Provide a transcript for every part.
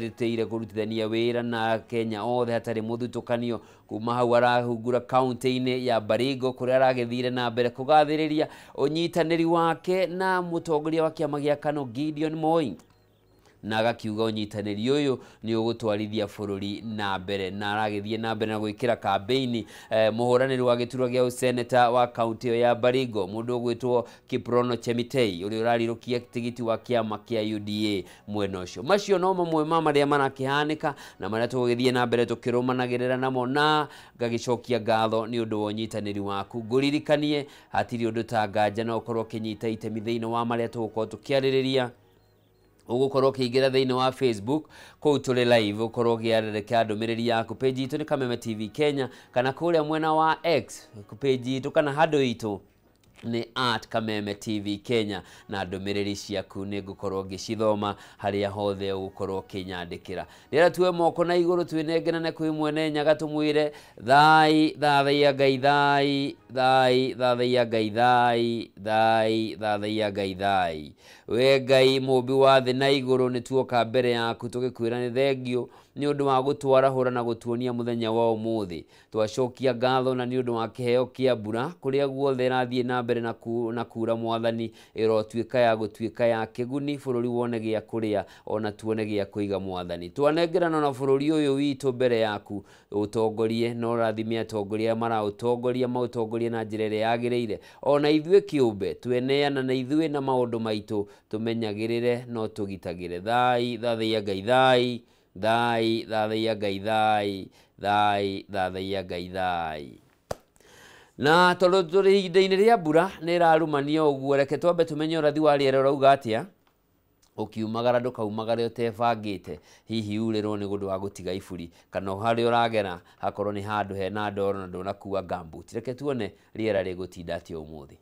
Rĩtĩire kũrutithania wĩra na Kenya othe hatarĩ mũthutũkanio. Kuma hau arahungura kaunti-inĩ ya Baringo kũrĩa aragĩthire na mbere kũgathĩrĩria ũnyitanĩri wake na mũtongoria wa kĩama gĩa KANU Gideon Moi, na agakiuga ũnyitanĩri ũyũ nĩ ũgũtwarithia bũrũri na mbere. Na aragĩthiĩ na mbere na gwĩkĩra kambĩini mũhũranĩri wa gĩturwa gĩa ũseneta wa kaunti ĩyo ya Baringo, mũndũ ũgwĩtwo Kiprono Chemitei, ũrĩa ũrarirũkia tigiti wa kĩama kĩa UDA mwena ũcio. Macio no mamwe ma marĩa marakĩhanĩka na marĩa tũgũgĩthiĩ na mbere tũkĩrũmanagĩrĩra namo, na ngagĩcokia ngatho nĩ ũndũ wa ũnyitanĩri waku. Ngũririkanie hatirĩ ũndũ ta nganja no ũkorwo ũkĩnyita itemi thĩinĩ wa marĩa tũgũkorwo tũkĩarĩrĩria. Ũgũkorwo ũkĩingĩra thĩinĩ wa Facebook kũu tũrĩ live, ũkorwo ũkĩarĩrĩka ndũmĩrĩri yaku. Page itũ nĩ Kameme TV Kenya, kana kũrĩa mwena wa X page itũ kana handũ itũ nĩ at Kameme TV Kenya, na ndũmĩrĩri ciaku nĩ ngũkorwo ngĩcithoma harĩa hothe ũgũkorwo ũkĩnyandĩkĩra. Rĩera tuwe moko na igũrũ twĩnengerane kwĩ mwene Nyaga tũmwĩre thai thathaiya Ngai thai thai thathaiya Ngai thai thai thathaiya Ngai thai. We Ngai mũmbi wa thĩ na igũrũ, nĩ tuoka mbere yaku tũgĩkwĩra nĩ thengio nĩ ũndũ wa gũtwarahũra na gũtuonia mũthenya wa ũmũthĩ. Twacokia ngatho na nĩ ũndũ wa kĩheo kĩa mbura kũrĩa guothe ĩrathiĩ na mbere na kura. Mwathani, ĩrotuĩka ya gũtuĩka ya kĩguni, bũrũri wone gĩa kũrĩa ona tuone gĩa kũiga. Mwathani, twanengerana na bũrũri ũyũ witũ mbere yaku, ũtongorie na ũrathime atongoria maraũtongoria, maũtongorie na njĩra ĩrĩa yagĩrĩire. Ona ithuĩ kĩũmbe tweneana na ithuĩ na maũndũ maitũ, tũmenyagĩrĩre no tũgitagĩre. Thai thathaiya Ngai thai thai thathaiya Ngai thai thai thathaiya Ngai thai. Na tondũ tũrĩ ihinda-inĩ rĩa mbura nĩ ĩrarumania ũguo, reke twambe tũmenye ũrathi wa rĩera ũrauga atĩa. Ũkiumagara ndũkaumagare ũtebangĩte, hihi urĩrwo nĩ ũndũ wa gũtiga iburi, kana harĩa ũragera hakorwo nĩ handũ hena ndoro na ndũnakua gumboot. Reke tuone rĩera rĩgũtinda atĩa ũmũthĩ.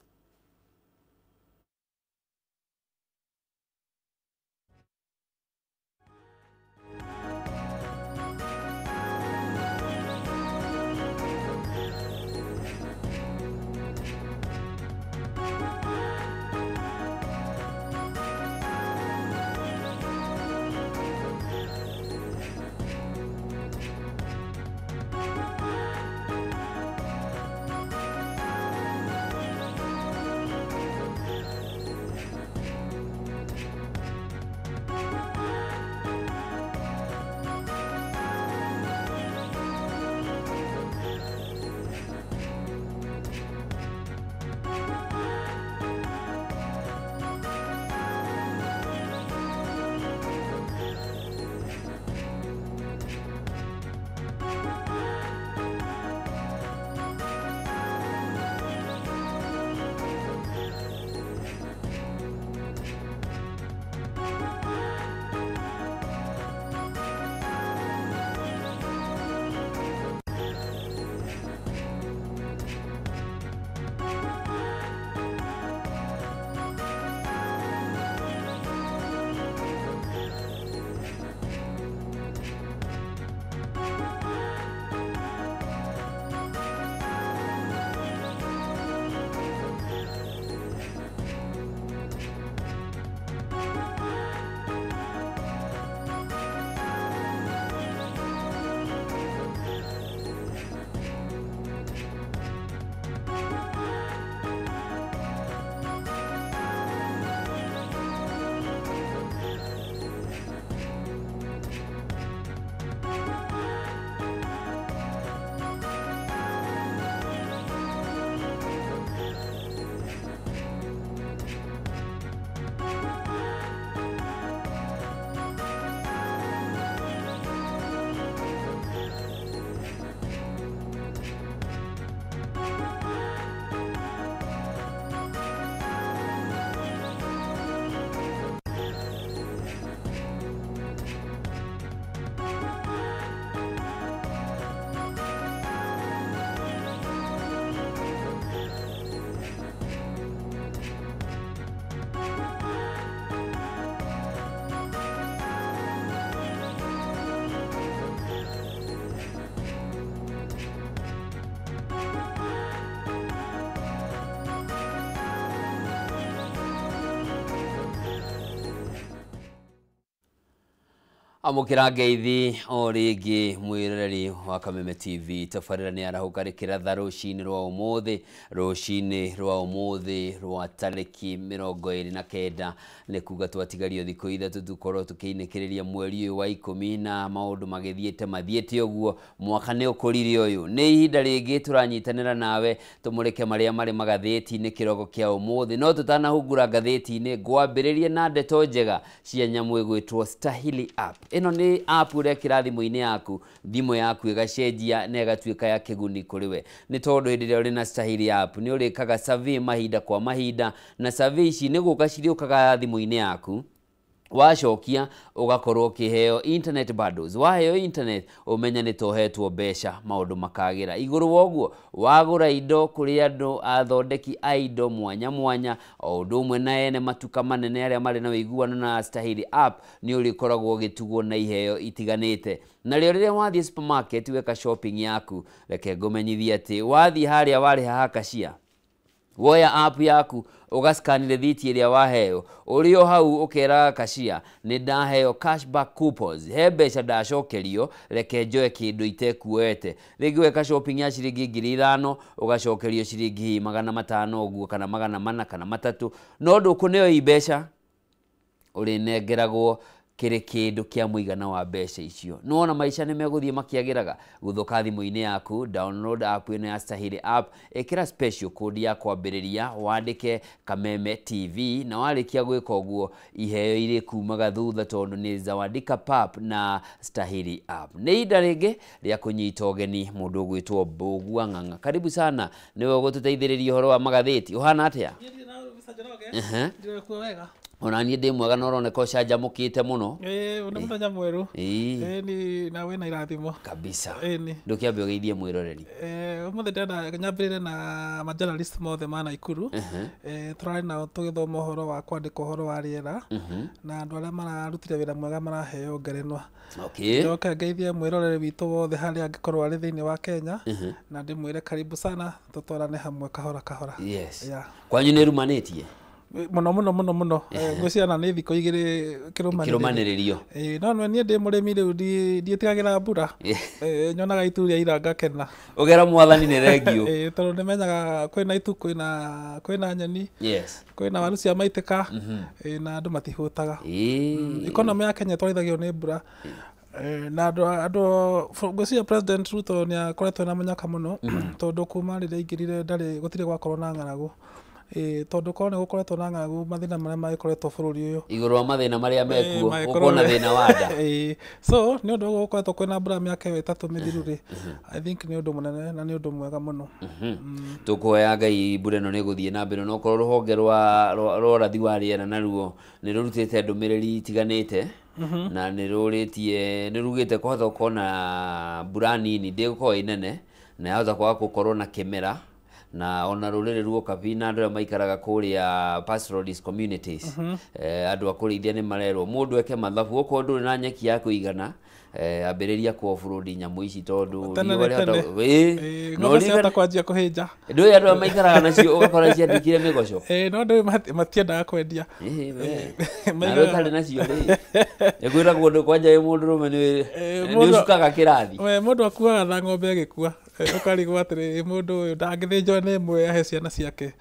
Amũkĩra ngeithi o rĩngĩ mwĩroreri wa Kameme TV. Tabarĩra nĩ arahũka rĩkĩratha rũcinĩ rwa ũmũthĩ, rũcinĩ rwa ũmũthĩ rwa tarĩki 29, nĩ kuga twatigario thikũ 3 tũkorwo tũkĩinĩkĩrĩria mweri ũyũ wa 10 na maũndũ magĩthiĩte mathiĩte ũguo, mwaka nĩ ũkũrire ũyũ. Nĩ ihinda rĩngĩ tũranyitanĩra nawe tũmũrĩke marĩa marĩ magathĩti-inĩ kĩroko kĩa ũmũthĩ. No tũtanahungura ngathĩti-inĩ, ngwambĩrĩrie na ndeto njega cia nyamũ ĩgwĩtwo Stahili App. Ĩno nĩ app ũrekĩra thimũ-inĩ yaku, thimũ yaku ĩgacenjia na ĩgatuĩka ya kĩguni kũrĩ we, nĩ tondũ hĩndĩ ĩrĩa ũrĩ na Stahili App nĩ ũrĩkaga survey mahinda kwa mahinda, na survey ici nĩ gũka cirĩũkaga thimũ-inĩ yaku. Wacokia ũgakorwo ũkĩheo internet bundles. Waheo internet ũmenye nĩ tohetwo mbeca, maũndũ makagĩra. Igũrũ wa ũguo, wagũra indo kũrĩ andũ athondeki a indo mwanya mwanya, o ũndũ ũmwe na ene matuka manene arĩa marĩ na ũiguano na Stahili App, nĩ ũrĩkoragwo ũgĩtugwo na iheo itiganĩte. Na rĩo rĩrĩa wathiĩ supermarket weka shopping yaku, reke ngũmenyithie atĩ wathiĩ harĩa warĩha hakacia, woya app yaku ũgascan rĩthiti ĩrĩa waheo, ũrĩ o hau ũkeraga kashia nĩ ndaheo cashback coupons, he mbeca ndacokerio, reke njoe kĩndũ itekuoete. Rĩngĩ weka shopping ya ciringi 5,000 ũgacokerio ciringi 500 ũguo, kana 400 kana 300, no ndũkũneo i mbeca, ũrĩnengeragwo kĩrĩ kĩndũ kĩa mũigana wa mbeca icio. Nĩwona maica nĩ megũthiĩ makĩagĩraga. Gũthũka thimũ-inĩ yaku, download app ĩno ya Stahili App, ĩkĩra special code ya kwambĩrĩria, wandĩke Kameme TV, na warĩkia gwĩka ũguo iheo irĩ kumaga thutha, tondũ nĩ Zawadika Pap na Stahili App. Nĩ ihinda rĩngĩ rĩa kũnyita ũgeni mũndũ ũgwĩtwo Mbũgua Ng'ang'a. Karibu sana, nĩwe ũgũtũteithĩrĩria ũhoro wa magathĩti. Ũhana atĩa? Ndĩrakuo wega. Ona niĩ ndĩ mwega na ũroneka ũcanjamũkĩte mũno. Ĩĩ, nĩ mũthenya mwerũ. Ĩĩ, na wĩna irathimo kabisa. Ĩĩ. Ndũkĩambe ũgeithie mwĩroreri. Ũmũthĩ ndĩrenda nyambĩrĩre na ma journalist mothe ma Naikuru. Tũrarĩ nao tũgĩthoma ũhoro wa kwandĩka ũhoro wa rĩera, na andũ arĩa mararutire wĩra mwega maraheo ngerenwa. Njoke ngeithie mwĩroreri witũ wothe harĩa angĩkorwo arĩ thĩinĩ wa Kenya, na ndĩmwĩre karibu sana, tũtwarane hamwe kahora kahora. Yes. Kwanyu nĩ rumanĩtie? Mũno mũno mũno mũno. Ngwĩciria nĩ thikũ 2 kĩrũmanĩrĩrio. No niĩ ndĩ mũrĩmi rĩu ndiĩtigagĩra mbura. Nyonaga itu rĩa ira ngakena. Ũgera mwathani nĩ rengio. Tondũ nĩmenyaga kwĩna itu, kwĩna nyeni, yes, kwĩna waru cia maitĩka, na andũ matihũtaga. Economy ya Kenya ĩtwarithagio nĩ mbura. Na andũ ngwĩciria President Ruto nĩ akoretwo na mũnyaka mũno, tondũ kuma rĩrĩa aingĩrire ndarĩ gũtirĩ gwakorwo na ng'aragu. Tondũ korwo nĩ gũkoretwo na ng'aragu, mathĩna marĩa magĩkoretwo bũrũri ũyũ, igũrũ wa mathĩna marĩa mekuo, ũkona thĩna wa nda. So nĩ ũndũ ũguo gũkoretwo kwĩna mbura mĩaka ĩyo 3 mĩthiru rĩ, I think nĩ ũndũ mũnene na nĩ ũndũ mwega mũno. Tũkũhoya Ngai mbura ĩno nĩ ĩgũthiĩ na mbere, no korwo rũhonge rwa ũrathi wa rĩera naruo nĩ rũrutĩte ndũmĩrĩri itiganĩte, na nĩ rũrĩtie, nĩ rugĩte kwahota gũkorwo na mbura nini, ndĩgũkorwo ĩ nene, na yahota kwaga gũkorwo na kĩmera, na ona rũrĩrĩ ruokabi na andũ arĩa maikaraga kũrĩa pastoralist communities, andũ a kũrĩithia nĩ marerwo mũndũ eke mathabu, okorwo ndũrĩ na nyeki ya kũigana, ambĩrĩria ku offroad nyamũ ici, tondũ riũa rĩhota kwanjia kũhĩnja. Ndũĩ andũ arĩa maikaraga nacio ũgakora ciandĩkire mĩgoco. No ndũĩ matiendaga kwendia. Na rĩu ũtarĩ nacio rĩ, ĩkwĩragwo ndũ kwanja wĩ mũndũrũme nĩ ũcukaga kĩrathi. Mũndũ akuaga na ng'ombe ĩgĩkua, ũkarigwo atĩrĩ mũndũ ũyũ ndangĩthĩnjwo nĩ ĩmwe ahe ciana ciake.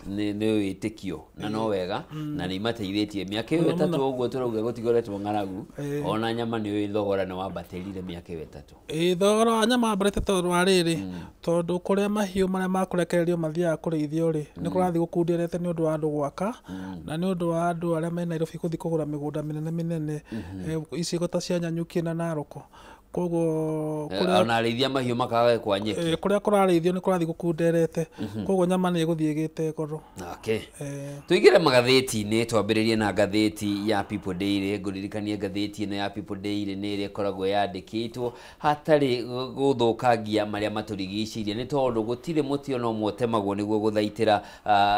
Nĩ wĩtĩkio na no wega, na nĩ imateithĩtie mĩaka ĩyo 3 ũguo tũrauga gũtigoretwo ng'aragu, ona nyama nĩ ũĩ thogora nĩ wambatĩrire mĩaka ĩyo 3. Thogora wa nyama wambatĩte tondũ wa rĩrĩ, tondũ kũrĩa mahiũ marĩa makũrekererio mathiaga kũrĩithio rĩ, nĩ kũrathiĩ gũkunderete nĩ ũndũ wa andũ gwaka, na nĩ ũndũ wa andũ arĩa me Nairobi gũthiĩ kũgũra mĩgũnda mĩnene mĩnene, icigo ta cia Nanyuki na Narok. Koguo ona arĩithia mahiũ makaga kwa nyeki, kũrĩa kũrarĩithio nĩ kũrathiĩ gũkunderete, koguo nyama nĩ ĩgũthiĩ ĩgĩte goro. Tũingĩre magathĩti-inĩ, twambĩrĩrie na ngathĩti ya People Daily. Ngũririkanie ngathĩti ĩno ya People Daily nĩ ĩrĩa ĩkoragwo yandĩkĩtwo hatarĩ gũthũkangia marĩa matũrigicĩirie, nĩ tondũ gũtirĩ mũtĩ ona ũmwe ũtemagwo nĩguo gũthaitĩra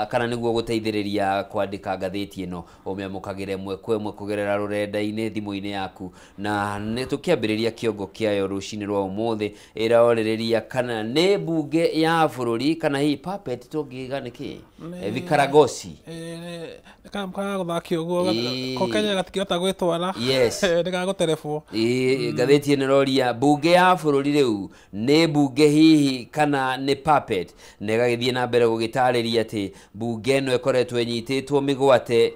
kana nĩguo gũteithĩrĩria kwandĩka ngathĩti ĩno. Ũmĩamũkagĩra ĩmwe kwa ĩmwe kũgerera rũrenda-inĩ thimũ-inĩ yaku, na nĩ tũkĩambĩrĩria kĩongo kĩongo kĩayo rũcinĩ rwa ũmũthĩ ĩrorĩrĩria kana nĩ mbunge ya bũrũri kana hihi puppet tũngiuga nĩ kĩ vikaragosi kana gũthakio ũguo ko Kenya gatikĩhota gwĩtwara. Yes. Nĩ gagũterebwo. Ngathĩti ĩno ĩroria mbunge ya bũrũri rĩu nĩ mbunge hihi kana nĩ puppet, na ĩgagĩthiĩ na mbere gũgĩtarĩria atĩ mbunge ĩno ĩkoretwo ĩnyitĩtwo mĩgwate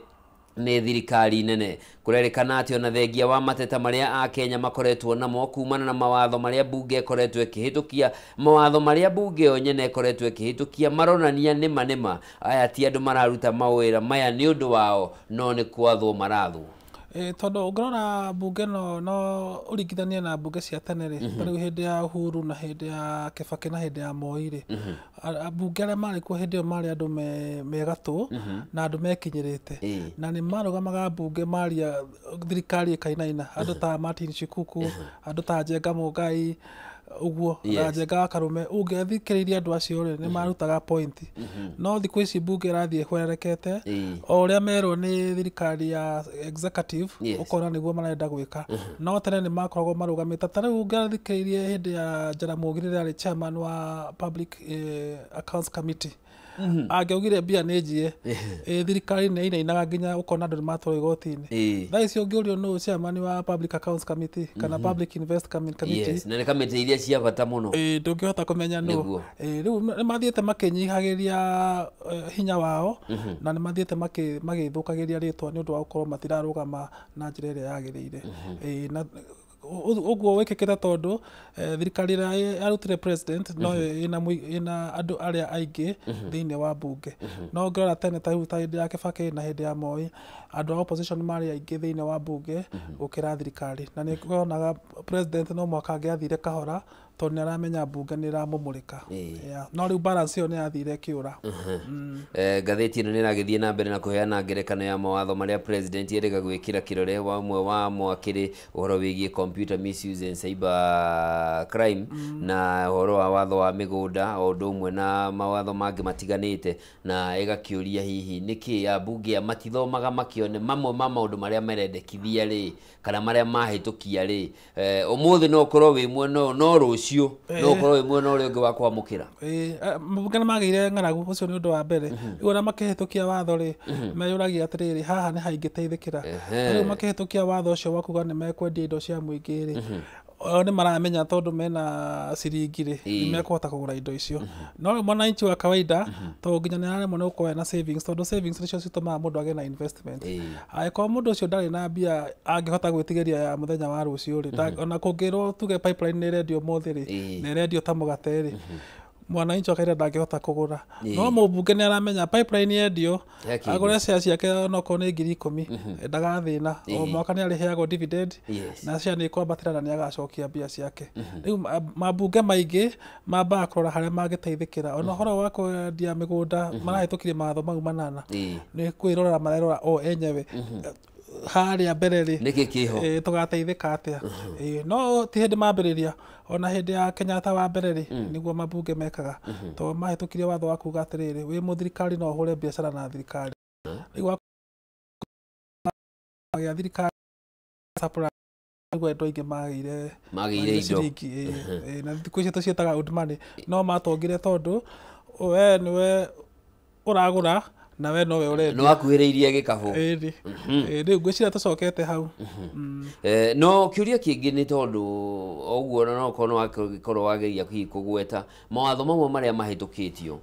nĩ thirikari nene. Kũrerĩkana atĩ ona thengia wa mateta marĩa akenya makoretwo namo kumana na mawatho marĩa mbunge ĩkoretwo ĩkĩhĩtũkia, mawatho marĩa mbunge yo nyene ĩkoretwo ĩkĩhĩtũkia maronania nĩma nĩma aya ti andũ mararuta mawĩra maya nĩ ũndũ wao, no nĩ kwathwo marathwo. Tondũ ũngĩrora mbunge ĩno no ũringithanie na mbunge cia tene rĩ, ta rĩu hĩndĩ ya Uhuru na hĩndĩ ya Kibaki na hĩndĩ ya Moi rĩ, ambunge arĩa marĩ kuo hĩndĩ ĩyo marĩ andũ me gatũ na andũ mekinyĩrĩte, na nĩ marũgamaga mbunge maria thirikari ĩkainaina, andũ ta Martin Shikuku, andũ ta Njenga Mũngai ũguo, na Njenga Karume. Ũngĩathikĩrĩirie andũ acio rĩ, nĩ marutaga point. No thikũ ici mbunge ĩrathiĩ ĩhwererekete, o ũrĩa merwo nĩ thirikari ya executive, ũkona nĩguo marenda gwĩka. No tene nĩ makoragwo marũgamĩte. Ta rĩu ũngĩathikĩrĩirie hĩndĩ ya Jaramogi rĩrĩa arĩ chairman wa Public Accounts Committee, angĩaugire mbia nĩ njie, thirikari nĩ ĩinainaga nginya ũkona andũ nĩ matwarwo igoti-inĩ. Thaa ici ũngĩũrio nũ chairman wa Public Accounts Committee kana Public Investment Committee, yes, na nĩ kamĩtĩ iria cia bata mũno, ndũngĩhota kũmenya nũ. Rĩu nĩ mathiĩte makĩnyihagĩria hinya wao, na nĩ mathiĩte magĩthũkagĩria rĩtwa nĩ ũndũ wa gũkorwo matirarũgama na njĩra ĩrĩa yagĩrĩire. Na ũguo wĩkĩkĩte tondũ thirikari ĩrĩa yarutire president no ĩna andũ arĩa aingĩ thĩinĩ wa mbunge. No ũngĩrora tene ta rĩu ta hĩndĩ ya Kibaki na hĩndĩ ya Moi, andũ a opposition marĩ aingĩ thĩinĩ wa mbunge gũkĩra thirikari, na nĩ wonaga president no mũhaka angĩathire kahora tondũ nĩ aramenya mbunge nĩ ĩramũmũrĩka. No rĩu balance ĩyo nĩ yathire ĩkĩũra. Ngathĩti ĩno nĩ ĩragĩthiĩ na mbere na kũheana ngerekano ya mawatho marĩa president erĩga gwĩkĩra kĩrore wa ũmwe wamo akĩrĩ ũhoro wĩgiĩ computer misuse and cyber crime, na ũhoro wa watho wa mĩgũnda o ũndũ ũmwe na mawatho mangĩ matiganĩte, na ĩgakĩũria hihi nĩkĩ ambunge matithomaga makĩone mamwe ma maũndũ marĩa marendekithia rĩ kana marĩa mahĩtũkia rĩ. Ũmũthĩ no ũkorwo wĩ mwena ũyũ, no rũciũ no ũkorwo wĩ mwena ũrĩa ũngĩ wa kwamũkĩra. Mabunge nĩ magĩire ng'aragu, ũcio nĩ ũndũ wa mbere. Rĩu ona makĩhĩtũkia watho rĩ, meyũragia atĩrĩrĩ, haha nĩ haingĩteithĩkĩra. Rĩu makĩhĩtũkia watho ũcio wa kuga nĩ mekwendia indo cia mũingĩ rĩ, o nĩ maramenya tondũ mena ciringi rĩ, nĩ mekũhota kũgũra indo icio. No rĩu mwananchi wa kawaida tondũ nginya nĩ araremwo nĩ gũkorwo ena savings, tondũ savings nĩcio citũmaga mũndũ agĩe na investment. Angĩkorwo mũndũ ũcio ndarĩ na mbia angĩhota gwĩtigĩria ya mũthenya wa rũciũ rĩ, ona kũngĩrwo tuge pipeline nĩ ĩrendio ũmũthĩ rĩ, na ĩrendio ta mũgate rĩ, mwananchi wa kawaida ndangĩhota kũgũra. No mũmbunge nĩ aramenya pipeline yendio, agũre share ciake onokorwo nĩ 10,000, ndagathĩna. O mwaka nĩ arĩheagwo dividend, na share nĩ ĩkwambatĩra na nĩ agacokia mbia ciake. Rĩu mambunge maingĩ mambaga kũrora harĩa mangĩteithĩkĩra. Ona ũhoro wa kwendia mĩgũnda, marahĩtũkirie mawatho mau manana, nĩ kwĩrorera marerora o enyewe harĩa mbere rĩ, nĩkĩ kĩho, tũgateithĩka atĩa. No ti hĩndĩ mambĩrĩria, ona hĩndĩ ya Kenyatta wa mbere rĩ, nĩguo mambunge mekaga, tondũ mahĩtũkirie watho wa kuga atĩrĩrĩ, wĩ mũthirikari no ũhũre biacara na thirikari. Rĩu gĩa thirikari supply, nĩguo andũ aingĩ magĩire ciringi, na thikũ ici tũciĩtaga old money. No matongire tondũ we nĩwe ũragũra na we nowe ũrendia, no akuhĩrĩirie gĩkabũ. Rĩu ngwĩciria tũcokete hau. No kĩũria kĩngĩ nĩ tondũ ũguo no ũkorwo wakorwo wageria hihi kũgweta mawatho mamwe marĩa mahĩtũkĩtio,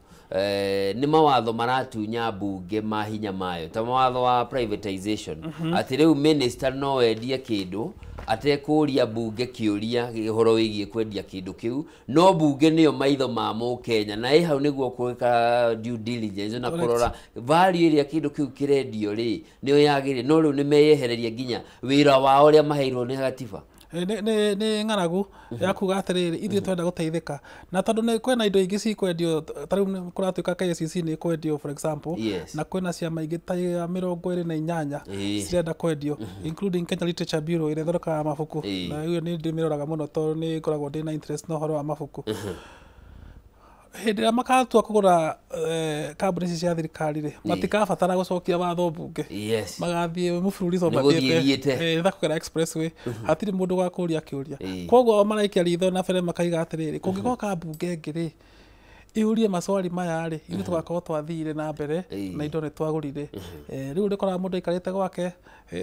nĩ mawatho maratunya mbunge mahinya mayo, ta mawatho wa privatization, atĩ rĩu minister no endie kĩndũ atekũria mbunge kĩũria ũhoro wĩgiĩ kwendia kĩndũ kĩu, no mbunge nĩyo maitho ma mũkenya, na ĩ hau nĩguo gwĩka due diligence na kũrora value ĩrĩa kĩndũ kĩu kĩrendio rĩ nĩyo yagĩrĩire. No rĩu nĩ meyehereria nginya wĩra wao ũrĩa maheirwo nĩ gatiba. Nĩ ng'aragu ya kuga atĩrĩrĩ, ithuĩ twenda gũteithĩka, na tondũ nĩ kwĩna indo ingĩ cikwendio, ta rĩu kũratuĩka KCC nĩ ĩkwendio for example, na kwĩna ciama ingĩ ta 28 cirenda kwendio, including Kenya Literature Bureau ĩrĩa ĩthondekaga mabuku, na ĩyo nĩ ndĩmĩroraga mũno tondũ nĩ ngoragwo ndĩna interest na ũhoro wa mabuku. Hĩndĩ ĩrĩa makatua kũgũra kambuni ici cia thirikari rĩ, matikabatara gũcokia watho mbunge. Yes. Magathiĩ mũbulurizo Nĩ gũthiĩ mathiĩte thiĩte. Nĩ ta kũgera expressway, hatirĩ mũndũ ũgakũria kĩũria. Koguo o maraikia ritho na mbere makaiga atĩrĩrĩ, kũngĩgoka mbunge ĩngĩ rĩ, ihurie maswali maya rĩ, ithuĩ tũgakorwo twathire na mbere na indo nĩ twagũrire. Rĩu ũrĩkoraga mũndũ aikarĩte gwake,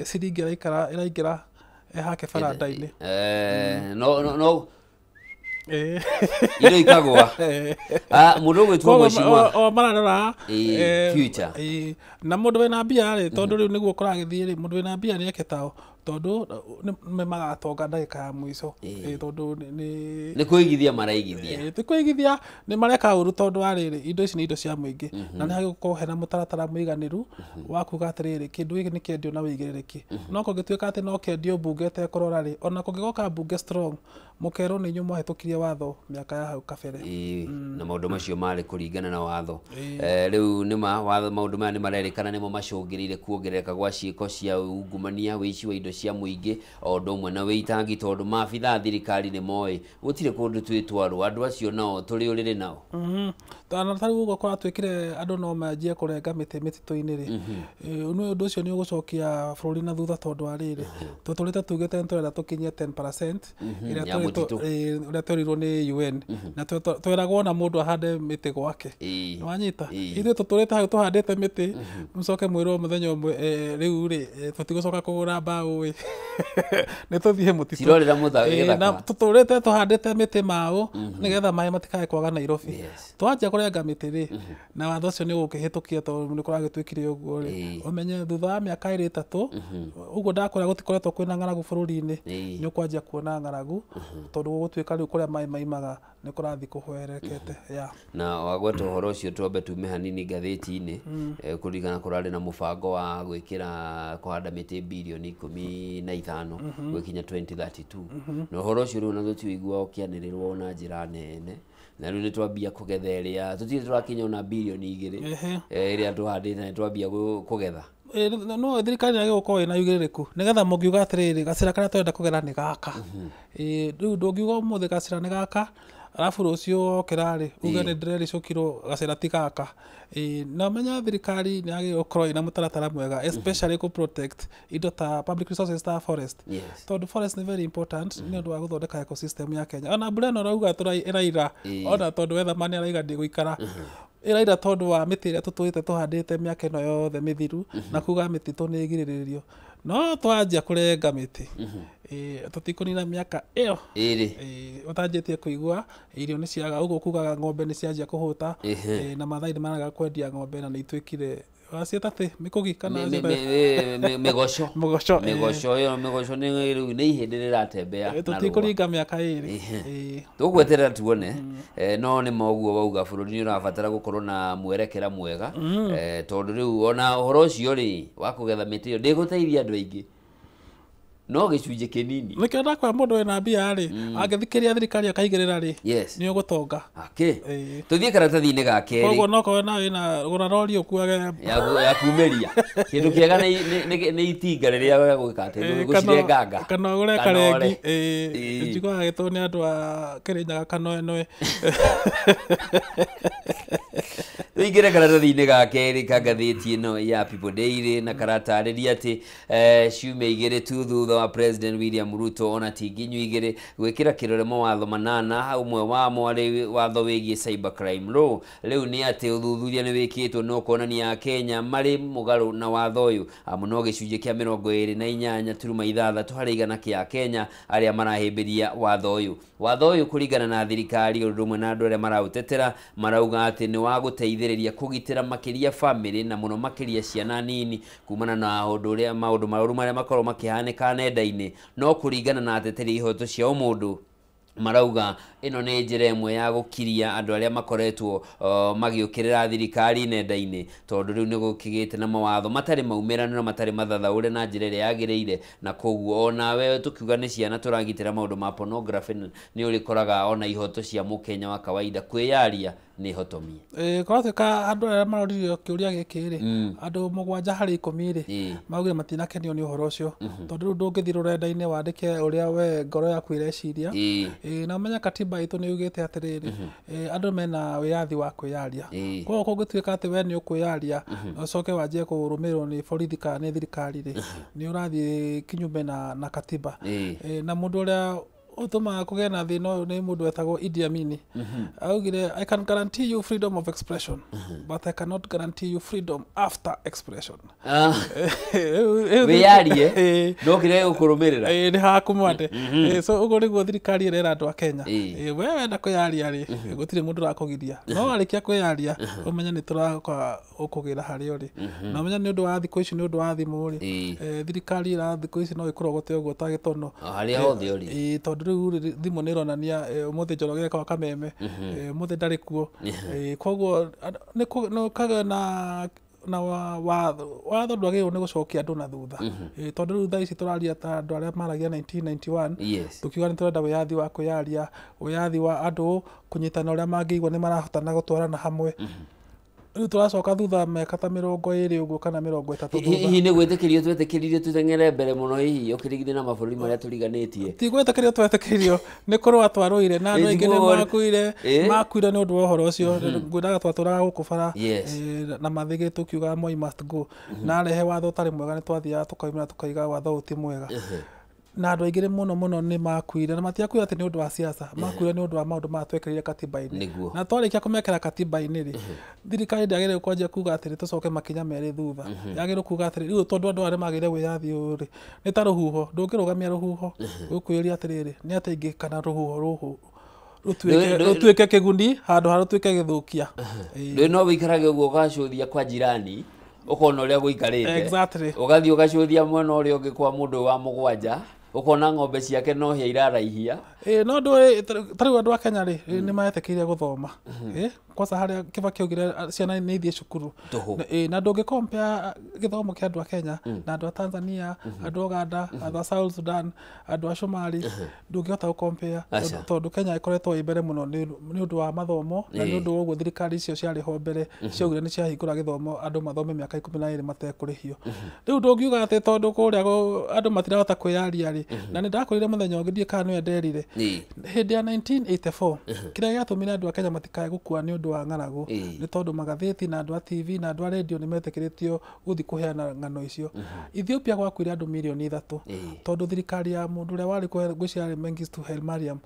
ciringi ĩraikara ĩraingĩra hake baranda-inĩ. No no no indo ikagwa. Mũndũ ũgwĩtwo Koguo mheshimiwa o mararora future. Na mũndũ wĩna mbia rĩ, tondũ rĩu nĩguo kũragĩthiĩ rĩ, mũndũ wĩna mbia nĩ eke tao, tondũ nĩ magatonga ndagĩka ya mũico. Tondũ nĩ nĩ kũigithia maraigithia. Ti kũigithia, nĩ mareka ũru, tondũ wa rĩrĩ, indo ici nĩ indo cia mũingĩ na nĩ hagĩgũkorwo hena mũtaratara mũiganĩru wa kuga atĩrĩrĩ, kĩndũ gĩkĩ nĩ kĩendio na wĩigĩrĩrĩki. No kũngĩtuĩka atĩ no kĩendio mbunge ĩtekũrora rĩ, ona kũngĩgoka mbunge strong, mũkerwo nĩ inyuĩ mwahĩtũkirie watho mĩaka ya hau kabere. Na maũndũ macio marĩ kũringana na watho. Rĩu nĩma watho, maũndũ maya nĩ marerĩkana nĩmo macũngĩrĩire kuongerereka gwa ciĩko cia ungumania, wĩici wa indo cia mũingĩ, o ũndũ ũmwe na wĩitangi, tondũ maabitha a thirikari nĩ moĩ gũtirĩ kũndũ twĩtwarwo, andũ acio nao tũrĩ ũrĩrĩ nao. Na ta rĩu ũguo kũratuĩkire andũ no manjie kũrenga mĩtĩ mĩtitũ-inĩ rĩ, nĩ ũndũ ũcio nĩ ũgũcokia bũrũri na thutha, tondũ wa rĩrĩ, tũtũrĩte tugĩte nĩ tũrenda tũkinyie 10% ĩrĩa ya mũtitũ. Ũrĩa twerirwo nĩ UN, na tweragwo ona mũndũ ahande mĩtĩ gwake. Nĩwanyita? Ithuĩ tũtũrĩte hau tũhandĩte mĩtĩ, mũcoke mwĩrwo mũthenya ũmwe, rĩu rĩ, tũtigũcoka kũgũra mbaũ ĩ, nĩ tũthiĩ mũtitũ. Cirorĩra Na gĩthaka. Tũtũrĩte tũhandĩte mĩtĩ maũ nĩgetha maĩ matikae kwaga Nairobi. Twanjia kũrenga mĩtĩ rĩ, na watho ũcio nĩ ũgũkĩhĩtũkia tondũ nĩ kũragĩtuĩkire ũguo rĩ, ũmenye thutha wa mĩaka ĩrĩ ĩtatũ ũguo ndakwĩra gũtikoretwo kwĩna ng'aragu bũrũri-inĩ, nĩ ũkwanjia kuona ng'aragu, tondũ gũgũtuĩka rĩu kũrĩa maĩ maimaga nĩ kũrathiĩ kũhwererekete ya. Na wagweta ũhoro ũcio, twambe tume hanini ngathĩti-inĩ. Kũringana kũrarĩ na mũbango wa gwĩkĩra kũhanda mĩtĩ 15 birioni gwĩkinya 2032, na ũhoro ũcio rĩu ona tũtiũigua ũkĩanĩrĩrwo na njĩra nene, na rĩu nĩ twambia kũgetha ĩrĩa tũtirĩ tũrakinya ona 2 birioni ĩrĩa tũhandĩte, nĩ twambia kũgetha. No thirikari nĩ gũkorwo ĩna ũigĩrĩrĩku nĩgetha mũngiuga atĩrĩrĩ, gacĩra karĩa tũrenda kũgera nĩ gaka. Rĩu ndũngiuga ũmũthĩ gacĩra nĩ gaka, arabu rũciũ wokĩra rĩ, uge nĩ ndĩrericũkirwo gacĩra ti gaka. Na ũmenye thirikari nĩ yagĩrĩirwo gũkorwo ĩna mũtaratara mwega, especially kũ protect indo ta public resources ta forest, tondũ forest nĩ very important nĩ ũndũ wa gũthondeka ecosystem ya Kenya. Ona mbura ĩno ũrauga ĩraira, ona tondũ weatherman arauga ndĩgũikara, ĩraira tondũ wa mĩtĩ ĩrĩa tũtũrĩte tũhandĩte mĩaka ĩno yothe mĩthiru, na kuga mĩtitũ nĩ ĩgirĩrĩrio. No twanjia kũrenga mĩtĩ, tũtikũnina mĩaka ĩyo 2. Ũtanjĩtie kũigua irio nĩ ciaga, ũguo kugaga ng'ombe nĩ cianjia kũhũta. Na Maathai nĩ maraga kwendia ng'ombe na nĩ ituĩkire waciĩta atĩ mĩkũgi kana mĩgoco. Mũgoco. Mĩgoco ĩyo, mĩgoco nĩ rĩu nĩ ihĩndĩ rĩratembea Eh, na rũa. Tũtikũringa mĩaka 2. Tũgweterera tuone. No nĩ moguo wauga, bũrũri nĩ ũrabatara gũkorwo na mwerekera mwega, tondũ rĩu ona ũhoro ũcio rĩ wa kũgetha mĩtĩ ĩyo ndĩgũteithia andũ aingĩ, no gĩcunjĩ kĩnini. Nĩkĩo ndakwĩra mũndũ wĩna mbia rĩ, angĩthikĩria thirikari akaigĩrĩra rĩ, nĩ ũgũtonga. Okay. Tũthiĩ karatathi-inĩ ga kerĩ. Koguo no korwo nawe wĩna gũra rori ũkuage ya kumĩria kĩndũ kĩega nĩ itinga rĩrĩa gwĩka atĩ gũcirenganga. Kana ũgũre Kana karengi. ore. Njiguaga gĩtwo nĩ andũ a Kĩrĩnyaga kanoenoe. Tũingĩre karatathi-inĩ ga kerĩ ka ngathĩti ĩno ya People Daily, na karatarĩria atĩ ciumia 2 tu thutha wa President William Ruto, ona ti nginyu 2, gwĩkĩra kĩrore mawatho manana, ũmwe wamo arĩ watho wĩgiĩ cyber crime law, rĩu nĩ atĩ ũthuthuria nĩ wĩkĩtwo na ũkonania Kenya marĩ mũgarũ na watho ũyũ, amu no gĩcunjĩ kĩa 28.6% kĩa Kenya arĩa marahĩmbĩria watho ũyũ. Watho ũyũ, kũringana na thirikari ũndũ ũmwe na andũ arĩa maraũtetera, marauga atĩ nĩ wa gũteithĩrĩria kũgitĩra makĩria famĩlĩ na mũno makĩria ciana nini kumana na ũndũ ũrĩa maũndũ maũru marĩa makoragwo makĩhanĩka nenda-inĩ. No kũringana na ateteri a ihoto cia ũmũndũ, marauga ĩno nĩ njĩra ĩmwe ya gũkiria andũ arĩa makoretwo magĩũkĩrĩra thirikari nenda-inĩ, tondũ rĩu nĩ gũkĩgĩte na mawatho matarĩ maumĩranu na matarĩ mathathaũre na njĩra ĩrĩa yagĩrĩire, na koguo onawe tũkiuga nĩ ciana tũragitĩra maũndũ ma pornography, nĩ ũrĩkoraga ona ihoto cia mũkenya wa kawaida kwĩyaria nĩ hotomie. Kũratuĩka andũ arĩa maroririo kĩũria gĩkĩ rĩ, andũ 7 harĩ 10 rĩ, maugire matinakenio nĩ ũhoro ũcio, tondũ rĩu ndũngĩthiĩ rũrenda-inĩ wandĩke ũrĩa we ngoro yaku ĩreciria. Na ũmenye katiba itũ nĩ yugĩte atĩrĩrĩ, andũ mena wĩyathi wa kwĩyaria. Koguo kũngĩtuĩka atĩ we nĩ ũkwĩyaria na ũcoke wanjie kũrũmĩrĩrwo nĩ borithi kana nĩ thirikari rĩ, nĩ ũrathiĩ kinyume na katiba. Na mũndũ ũrĩa ũtũmaga kũgĩe na thĩna ũyũ nĩ mũndũ wetagwo Idi Amin. Augire, I can guarantee you freedom of expression, but I cannot guarantee you freedom after expression. Wĩyarie no kĩrĩa gĩgũkũrũmĩrĩra nĩ haku mwande. So ũguo nĩguo thirikari ĩrera andũ a Kenya. We wenda kwĩyaria rĩ, gũtirĩ mũndũ ũrakũgiria, no warĩkia kwĩyaria ũmenye nĩ tũraka ũkũgĩra harĩa ũrĩ. Na ũmenye nĩ ũndũ wa thikũ ici, nĩ ũndũ wa thimũ rĩ, thirikari ĩra thikũ ici no ĩkũrogote ũguo ta gĩtono harĩa hothe ũrĩ. Tondũ rĩu thimũ nĩ ĩronania ũmũthĩ Njoroge kwa Kameme, ũmũthĩ ndarĩ kuo. Koguo nĩ kagĩa na watho ndwagĩrĩirwo nĩ gũcokia andũ na thutha. Tondũ rĩu thaa ici tũraria ta andũ arĩa maragia 1991, tukiuga nĩ tũrenda wĩyathi wa kwĩyaria, wĩyathi wa andũ kũnyitana ũrĩa mangĩigua nĩ marahotana gũtwarana hamwe. Rĩu tũracoka thutha mĩaka ta 20 ũguo kana 30 thutha. Hihi nĩ gwĩtĩkĩrio twetĩkĩririo tũteng'ere mbere mũno hihi ũkĩringithania na mabũrũri marĩa tũriganĩtie? Ti gwĩtĩkĩrio twetĩkĩririo, nĩ kũrũa twarũire na andũ aingĩ nĩ makuire nĩ ũndũ wa ũhoro ũcio. Ngwĩraga twatũraga gũkũ bara na mathĩgĩ tũkiuga Moi must go, na arehe watho ũtarĩ mwega nĩ twathiaga tũkaumĩra tũkaiga watho ũyũ ti mwega. Na andũ aingĩ mũno mũno nĩ makuire, na matiakuire atĩ nĩ ũndũ wa siasa, makuire nĩ ũndũ wa maũndũ maya twekĩrire katiba-inĩ. Na twarĩkia kũmekĩra katiba-inĩ rĩ, thirikari ndĩagĩrĩirwo kwanjia kuga atĩrĩ tũcoke makinya merĩ thutha. Yagĩrĩirwo kuga atĩrĩ rĩu tondũ andũ aya nĩmagĩire wĩyathi ũyũ rĩ, nĩ ta rũhuho, ndũngĩrũgamia rũhuho. Ũkwĩyũria atĩrĩrĩ, nĩ atĩa ingĩkana rũhuho rũhũ rũtuĩke kĩguni handũ ha rũtuĩke gĩthũkia. Ndũĩ no wĩikarage ũguo ũgacũthia kwa jirani ũkona ũrĩa gũikarĩte. Exactly. Ũgathiĩ ũgacũthia mwena ũrĩa ũngĩ kwa mũndũ wa mũgwanja, ũkona ng'ombe ciake no hĩa iraraihia. No ndũĩ ta rĩu andũ a Kenya rĩ, nĩ maretĩkĩire gũthoma. Kwanza harĩa Kibaki augire ciana nĩ ithiĩ cukuru. Na ndũngĩ compare gĩthomo kĩa andũ a Kenya na andũ a Tanzania, andũ a Uganda, andũ a South Sudan, andũ a Somali, ndũngĩhota gũ compare tondũ Kenya ĩkoretwo ĩ mbere mũno nĩ ũndũ wa mathomo na nĩ ũndũ wa ũguo thirikari icio ciarĩ ho mbere ciaugire nĩ ciahingũra gĩthomo andũ mathome mĩaka 12 matekũrĩhio. Rĩu ndũngiuga atĩ tondũ kũrĩa andũ matirahota kwĩyaria rĩ, na nĩ ndakorire mũthenya ũngĩ ndiĩ kana nĩwe nderire, hĩndĩ ya 1984 kĩrĩa gĩatũmire andũ a Kenya matikae gũkua nĩ ũndũ wa ng'aragu nĩ tondũ magathĩti na andũ a TV na andũ a radio nĩ metĩkĩrĩtio gũthiĩ kũheana ng'ano icio. Ethiopia gwakuire andũ mirioni 3 tondũ thirikari ya mũndũ ũrĩa warĩ kuo ngwĩciria arĩ Mengistu Haile Mariam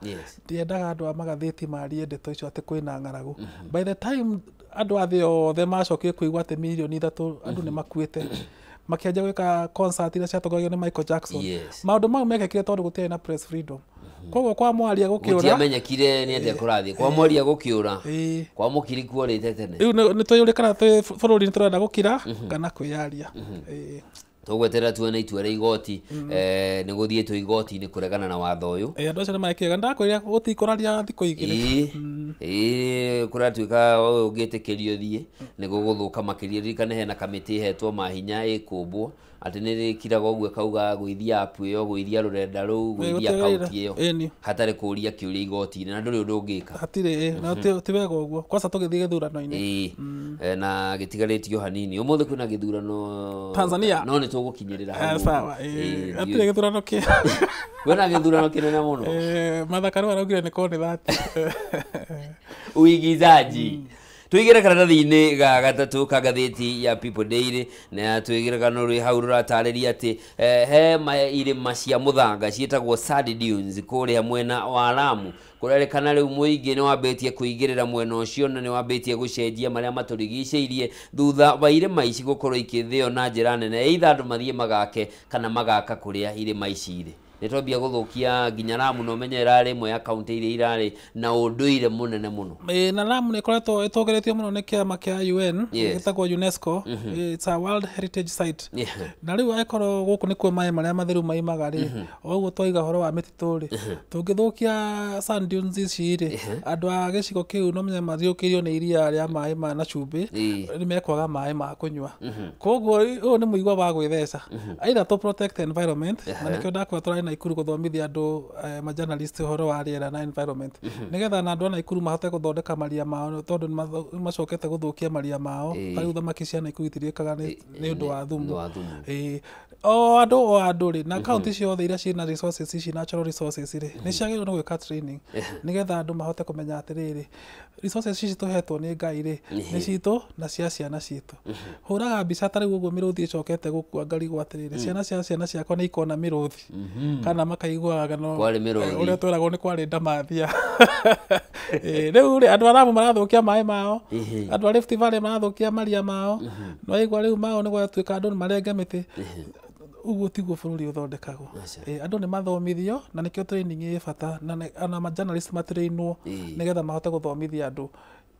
ndiendaga andũ a magathĩti marie ndeto icio atĩ kwĩna ng'aragu. By the time andũ a thĩ othe macokire kũigua atĩ mirioni 3 andũ nĩ makuĩte, makĩanjia gwĩka concert iria ciatongoragio nĩ Michael Jackson. Maũndũ mau mekĩkire tondũ gũtiarĩ na press freedom. Koguo kwa mwaria gũkĩũra gũtiamenyekire nĩ atĩa kũrathiĩ, kwa mwaria gũkĩũra, kwa mũkiri kuorĩte tene. Rĩu nĩ twĩyũrie kana twĩ bũrũri nĩ tũrenda gũkira kana kwĩyaria. Tũgweterera tuone itua rĩa igoti, nĩ gũthiĩtwo igoti-inĩ kũregana na watho ũyũ. Andũ acio nĩ marekĩga, ndakwĩrire gũtikũraria thikũ igĩrĩ. Kũratuĩka ũyũ ũngĩtĩkĩrio thiĩ nĩ gũgũthũka makĩria. Ririkane hena kamĩtĩ ĩhetwo mahinya ĩkũmbwo atĩ nĩ rĩkiraga ũguo ĩkauga gũithia app ĩyo, gũithia rũrenda rũu, gũithia akaunti ĩyo hatarĩ kũũria kĩũria igoti-inĩ, na ndũrĩ ũndũ ũngĩka. Hatirĩ, na ti wega ũguo kwanza tũgĩthiĩ gĩthurano-inĩ. Na gĩtigarĩtio hanini. Ũmũthĩ kwĩna gĩthurano Tanzania, no nĩ tũgũkinyĩrĩra hau. Sawa, hatirĩ gĩthurano kĩ kwĩna gĩthurano kĩnene mũno. Martha Karua araugire nĩ koni thati. Uigizaji. Tuigire karatathi-inĩ ga gatatũ ka ngathĩti ya People Daily, na tuigire kana rwĩ hau rũratarĩria atĩ he irĩma cia mũthanga ciĩtagwo sand dunes kũrĩa mwena wa Lamu. Kũrerĩkana rĩu mũingĩ nĩ wambĩtie kũingĩrĩra mwena ũcio na nĩ wambĩtie gũcenjia marĩa matũrigicĩirie thutha wa irĩma ici gũkorwo ikĩthĩo na njĩra nene, either andũ mathiĩ magake kana magaka kũrĩa irĩma ici irĩ. Nĩ twambia gũthũkia nginya Lamu, na ũmenye ĩrarĩ ĩmwe ya kaunti iria irarĩ na ũndũire mũnene mũno. Na Lamu nĩ ĩkoretwo ĩtongoretio mũno nĩ kĩama kĩa UN gĩtagwo UNESCO. It's a World Heritage Site. Na rĩu angĩkorwo gũkũ nĩkuo maĩ marĩa matheru maimaga rĩ, o ũguo twaiga ũhoro wa mĩtitũ rĩ, tũngĩthũkia sand dunes ici rĩ, andũ a gĩcigo kĩu no menye mathiũkĩirio nĩ iria rĩa maĩ ma na cumbĩ, nĩ mekwaga maĩ ma kũnyua. Koguo ũyũ nĩ mũigua wa gwĩtheca. Either to protect environment, na nĩkĩo ndakwĩra tũrarĩ Naikuru gũthomithia andũ ma journalist ũhoro wa rĩera na environment, nĩgetha na andũ a Naikuru mahote gũthondeka maria mao, tondũ nĩ macokete gũthũkia maria mao. Ta rĩu thamaki cia Naikuru itirĩkaga nĩ ũndũ wa thumu. Wa thumu. O andũ o andũ rĩ, na kaunti ciothe iria ciĩna resources ici, natural resources rĩ, nĩ ciagĩrĩirwo nĩ gwĩka training nĩgetha andũ mahote kũmenya atĩrĩrĩ, resources ici tũhetwo nĩ Ngai rĩ, nĩ citũ na cia ciana citũ. Hũraga mbica ta rĩu ũguo mĩrũthi ĩcokete gũkua, ngarigwo atĩrĩrĩ, ciana cia ciana ciakwa nĩ ikona mĩrũthi kana makaiguaga ng'ano Kwarĩ mĩrũthi. Ũrĩa tweragwo nĩ kwarĩ ndamathia. Rĩu rĩ, andũ a Lamu marathũkia maĩ mao, andũ a Rift Valley marathũkia maria mao, nĩwaigua rĩu mao nĩ gwatuĩka andũ nĩ marenge mĩtĩ. Ũguo tiguo bũrũri ũthondekagwo. Andũ nĩ mathomithio, na nĩkĩo training ĩ bata, na ona ma journalist matrainwo nĩgetha mahote gũthomithia andũ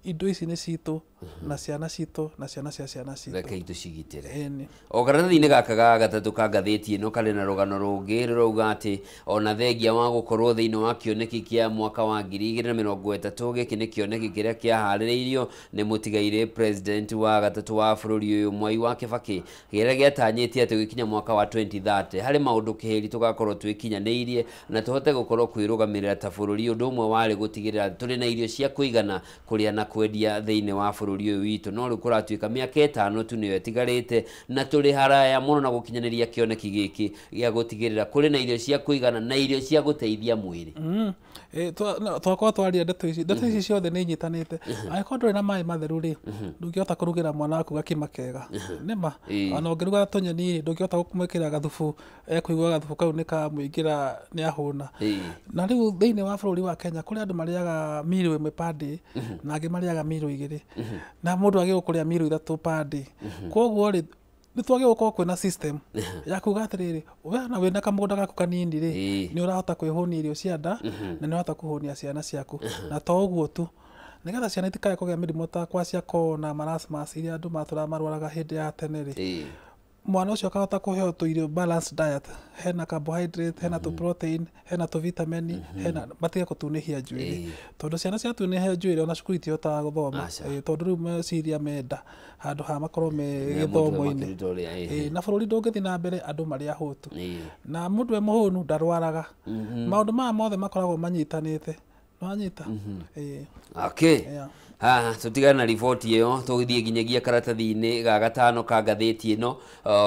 indo ici nĩ citũ na ciana citũ na ciana cia ciana citũ. Reke tũcigitĩre. Ĩni. O karatathi-inĩ gaka ga gatatũ ka ngathĩti ĩno karĩ na rũgano rũngĩ rũrauga atĩ ona thengia wa gũkorwo thĩinĩ wa kĩoneki kĩa mwaka wa 2030, gĩkĩ nĩ kĩoneki kĩrĩa kĩaharĩrĩirio nĩ mũtigairĩ president wa gatatũ wa bũrũri ũyũ Mwai wa Kĩbakĩ, kĩrĩa gĩatanyĩte atĩ gũkinya mwaka wa 2030 harĩ maũndũ kĩhĩri tũgakorwo twĩkinyanĩirie na tũhote gũkorwo kwĩrũgamĩrĩra ta bũrũri. Ũndũ ũmwe warĩ gũtigĩrĩra tũrĩ na irio cia kũigana kũrĩa na kwendia thĩinĩ wa bũrũri ũyũ witũ. No rĩu kũratuĩka mĩaka 5 tu nĩyo ĩtigarĩte, na tũrĩ haraya mũno na gũkinyanĩria kĩoneki gĩkĩ gĩa gũtigĩrĩra kũrĩ na irio cia kũigana na irio cia gũteithia mwĩrĩ. Twakorwo twaria ndeto ici, ndeto ici ciothe nĩ inyitanĩte. Angĩkorwo ndũrĩ na maĩ matheru rĩ, ndũngĩhota kũrugĩra mwana waku gakima kega, nĩma. Ona ũngĩruga tũnyeni rĩ, ndũngĩhota kũmwĩkĩra gathubu, ekũigua gathubu kau nĩ kamũingĩra, nĩ ahũna. Na rĩu thĩinĩ wa bũrũri wa Kenya kũrĩ andũ marĩaga miro 1 per day, na angĩ marĩaga miro 2, na mũndũ agĩrĩirwo kũrĩa miro 3 per day. Koguo rĩ, nĩ twagĩrĩirwo gũkorwo kwĩna system ya kuga atĩrĩrĩ, we ona wĩna kamũgũnda gaku kanini rĩ, nĩ ũrahota kwĩhũnia irio cia nda na nĩ ũrahota kũhũnia ciana ciaku. Na to ũguo tu, nĩgetha ciana itikae kũgĩa mĩrimũ ta kwashiorkor na marasmus iria andũ matũraga marwaraga hĩndĩ ya tene rĩ, mwana ũcio akahota kũheo tũirio balanced diet, hena carbohydrate, hena tũ protein, hena tũ vitamin, hena matige kũtunĩhia njuĩrĩ, tondũ ciana ciatunĩhia njuĩrĩ ona cukuru itihotaga gũthoma. Tondũ rĩu meciria menda handũ ha makorwo me gĩthomo-inĩ. Na bũrũri ndũngĩthiĩ na mbere andũ marĩ ahũtu, na mũndũ e mũhũnu ndarwaraga. Maũndũ maya mothe makoragwo manyitanĩte, nĩwanyita? Okay. Haha tũtigane na riboti ĩyo, tũgĩthiĩ nginyagia karatathi-inĩ ga gatano ka ngathĩti ĩno,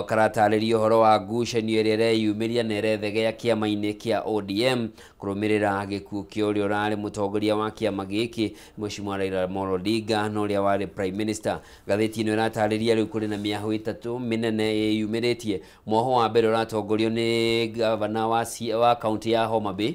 karatarĩria ũhoro wa ngucanio ĩrĩa ĩreyumĩria na ĩrethegea kĩama-inĩ kĩa ODM kũrũmĩrĩra gĩkuũ kĩa ũrĩa ũrarĩ mũtongoria wa kĩama gĩkĩ Mheshimiwa Raila Amolo Odinga na ũrĩa warĩ prime minister. Ngathĩti ĩno ĩratarĩria rĩu kũrĩ na mĩahũ 3 mĩnene ĩyumĩrĩtie. Mwaho wa mbere ũratongorio nĩ gavana wa kaunti ya Homa Bay,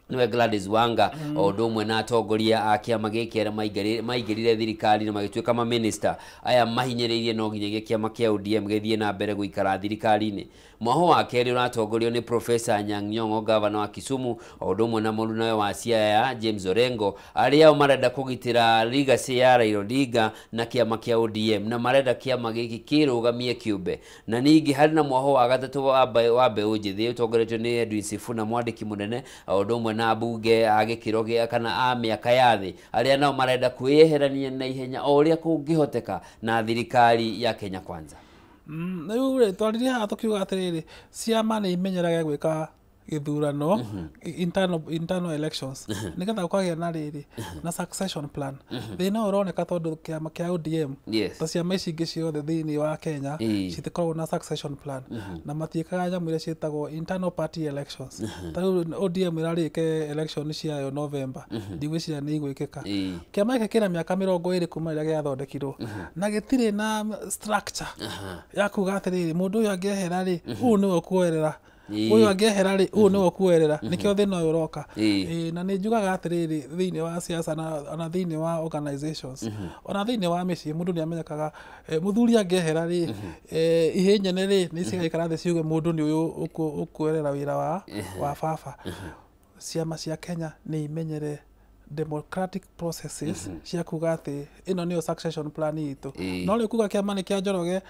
niwe Gladys Wanga, o ũndũ ũmwe na atongoria a kĩama gĩkĩ arĩa maingĩrire thirikari na magĩtuĩka maminista aya mahinyĩrĩirie no nginyagia kĩama kĩa ODM gĩthiĩ na mbere gũikara thirikari-inĩ. Mwaho wa kerĩ ũratongorio nĩ Professor Anyang' Nyong'o, gavana wa Kisumu, o ũndũ ũmwe na mũrunawe wa Siaya James Orengo, arĩa o marenda kũgitĩra legacy ya Raila Odinga na kĩama kĩa ODM, na marenda kĩama gĩkĩ kĩrũgamie kĩũmbe. Na ningĩ harĩ na mwaho wa gatatũ wa mbeũ njĩthĩ ũtongoretio nĩ Edwin Sifuna, mwandĩki mũnene, o ũndũ ũmwe na mbunge a gĩkĩro gĩa kana a mĩaka ya thĩ, arĩa nao marenda kwĩyeherania na ihenya o ũrĩa kũngĩhoteka na thirikari ya Kenya Kwanza. Rĩu rĩ, twaririe haha tũkiuga atĩrĩrĩ, ciama nĩ imenyerage gwĩka gĩthurano, internal elections, nĩgetha gũkagĩa na rĩrĩ na succession plan. Thĩna ũyũ ũroneka tondũ kĩama kĩa ODM ta ciama ici ingĩ ciothe thĩinĩ wa Kenya citikoragwo na succession plan, na matiĩkaga nyamũ iria ciĩtagwo internal party elections. Ta rĩu ODM ĩrarĩke election ciayo November, ndigwĩciria nĩ igwĩkĩka. Kĩama gĩkĩ kĩna mĩaka 20 kuma rĩrĩa gĩathondekirwo, na gĩtirĩ na structure ya kuga atĩrĩrĩ, mũndũ ũyũ angĩehera rĩ, ũyũ nĩwe ũkuoerera, ũyũ angĩehera rĩ, ũyũ nĩwe ũkuoerera. Nĩkĩo thĩna ũyũ ũroka. Na nĩ njugaga atĩrĩrĩ, thĩinĩ wa siasa ona thĩinĩ wa organizations, ona thĩinĩ wa mĩciĩ, mũndũ nĩ amenyekaga, mũthuri angĩehera rĩ, ihĩĩ nyene rĩ, nĩ cigaikara thĩ ciuge mũndũ nĩ ũyũ ũkuoerera wĩra wa baba. Ciama cia Kenya nĩ imenyere democratic processes cia kuga atĩ ĩno nĩyo succession plan itũ. No rĩu kuga kĩama nĩ kĩa Njoroge,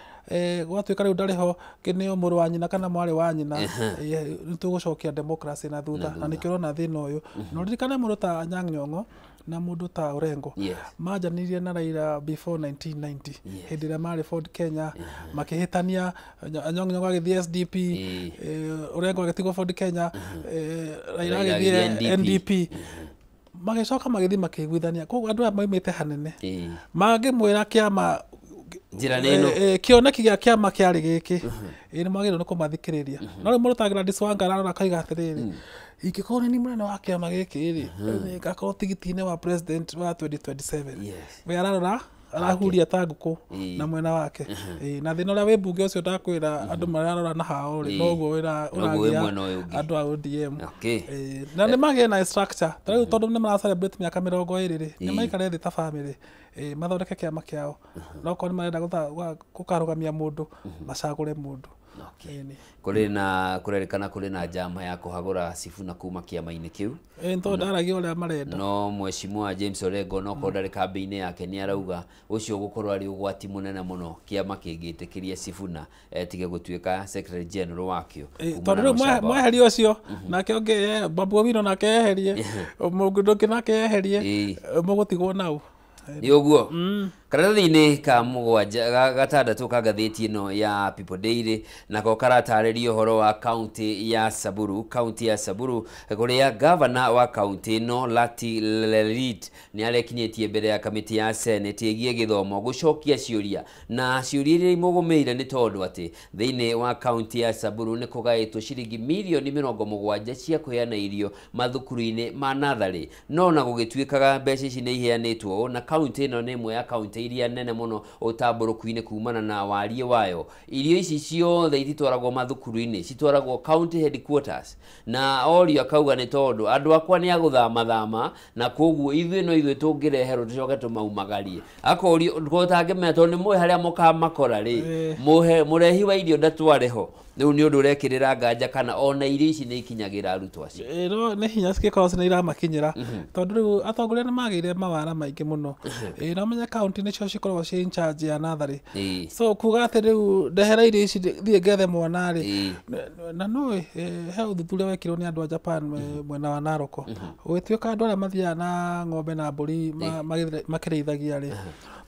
gwatuĩka rĩu ndarĩ ho, nĩo mũrũ wa nyina kana mwarĩ wa nyina, nĩ tũgũcokia democracy na thutha, na nĩkĩo ũrona thĩna ũyũ. Na ũririkane mũndũ ta Anyang' Nyong'o na mũndũ ta Orengo manjanirie na Raila before 1990 hĩndĩ ĩrĩa marĩ Ford Kenya makĩhĩtania Anyang' Nyong'o agĩthiĩ SDP, Orengo agĩtigwo Ford Kenya, Raila agĩthiĩ NDP, magĩcoka magĩthiĩ makĩiguithania. Koguo andũ aya maumĩte hanene mangĩmwĩra kĩama njĩra nĩ ĩno, kĩoneki gĩa kĩama kĩarĩ gĩkĩ, nĩ mwagĩrĩirwo nĩ kũmathikĩrĩria. No rĩu mũndũ ta Gladys Wanga ararora akauga atĩrĩrĩ, ingĩkorwo nĩ niĩ mũnene wa kĩama gĩkĩ rĩ, ngakorwo tigiti-inĩ wa president wa 2027. We ararora arahuria ta ngũkũ na mwena wake. Na thĩna ũrĩa wĩ mbunge ũcio ndakwĩra andũ mararora na hao rĩ, noguo ũragia andũ a ODM. Na nĩ magĩe na structure ta rĩu, tondũ nĩ mara celebrate mĩaka 20 rĩ, nĩ maikare thĩ ta family, mathondeke kĩama kĩao, na okorwo nĩ marenda gũkarũgamia mũndũ, macagũre mũndũ. Kũrĩ na kũrerĩkana kũrĩ na njama ya kũhagũra Sifuna kuma kĩama-inĩ kĩu. Tondũ ndaragia ũrĩa marenda. No Mheshimiwa James Orengo no korwo ndarĩ kambĩ-inĩ yake nĩ arauga ũcio ũgũkorwo arĩ ũgwati mũnene mũno kĩama kĩngĩtĩkĩria Sifuna tige gũtuĩka Secretary General wakĩo. Tondũ rĩu mweherie ũcio nake ũngĩ Babu Owino nake eherie, mũndũ ũngĩ nake eherie, mũgũtigwo nau. Nĩ ũguo. Karatathi-inĩ ka mũgwanja gatandatũ ka ngathĩti ĩno ya People Daily nako karatarĩria ũhoro wa kaunti ya Samburu, kaunti ya Samburu kũrĩa gavana wa kaunti ĩno Lati Lelit nĩ arekinyĩtie mbere ya kamĩtĩ ya Senate ĩgiĩ gĩthomo gũcokia ciũria, na ciũria iria imũgũmĩire nĩ tondũ atĩ thĩinĩ wa kaunti ya Samburu nĩ kũgaĩtwo ciringi mirioni 70 cia kũheana irio mathukuru-inĩ ma natharĩ, no na gũgĩtuĩkaga mbeca ici nĩ iheanĩtwo na kaunti ĩno nĩ ĩmwe ya kaunti iria nene mũno ũtambũrũku-inĩ kumana na wariĩ wayo. Irio ici ciothe ititwaragwo mathukuru-inĩ, citwaragwo county headquarters, na orio akauga nĩ tondũ andũ akwa nĩ agũthamathama na koguo ithuĩ no ithuĩ tũngĩreherwo tũcoke tũmaumagarie. Akorio gũtangĩmenya tondũ nĩ mũĩ harĩa mũkamakora rĩ, mũrehi wa irio ndatware ho. Rĩu nĩ ũndũ ũrekĩrĩra nganja kana ona irio ici nĩ ikinyagĩra arutwo acio. No nĩ hinya cingĩkorwo nĩ iramakinyĩra, tondũ rĩu atongoria nĩ magĩire mawara maingĩ mũno. Na ũmenye kaunti nĩcio cikoragwo ciĩ in charge ya natharĩ, so kuga atĩ rĩu ndehera irio ici thiĩ ngethe mwana rĩ, na nũĩ he ũthuthuria wekirwo nĩ andũ a Japan mwena wa Narok, gũgĩtuĩka andũ arĩa mathiaga na ng'ombe na mbũri makĩrĩithagia rĩ,